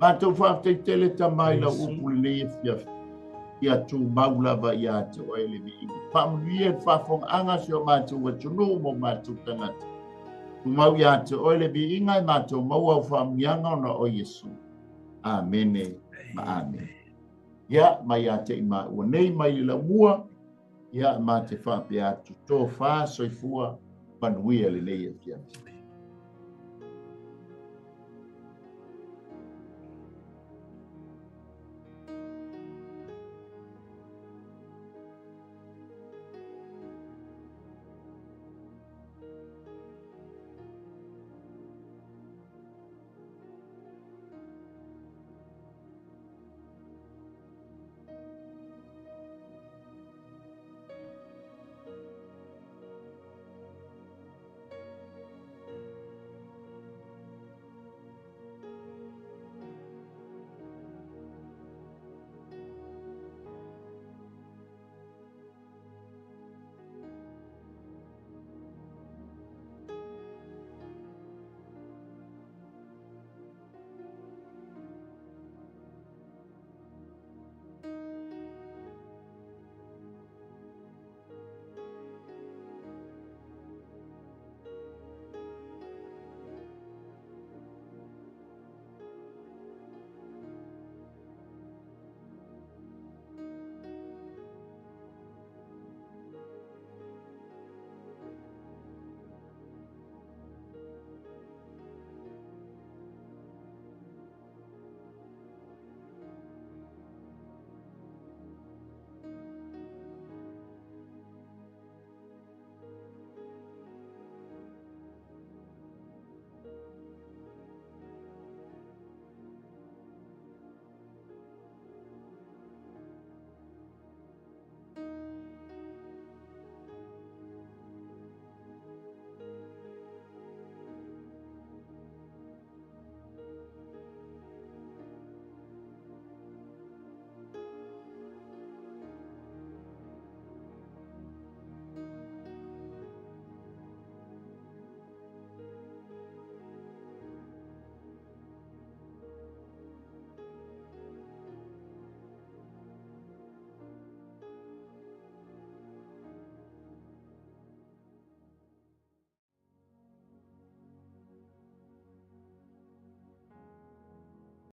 Matou faafetai tele tama i lau upu lenei afiafi, ia tumau lava ia te oe le viiga. Faamanuia i le faafofogaaga si o matou atunuu ma o matou tagata. Tumau ia te oe le viiga e matou maua au faamanuiaga ona o Iesu. Amene ma amene. Ia, mai ia te i maua nei mai le laumua, ia ma te faapea atu, tofa soifua manuia lenei afiafi.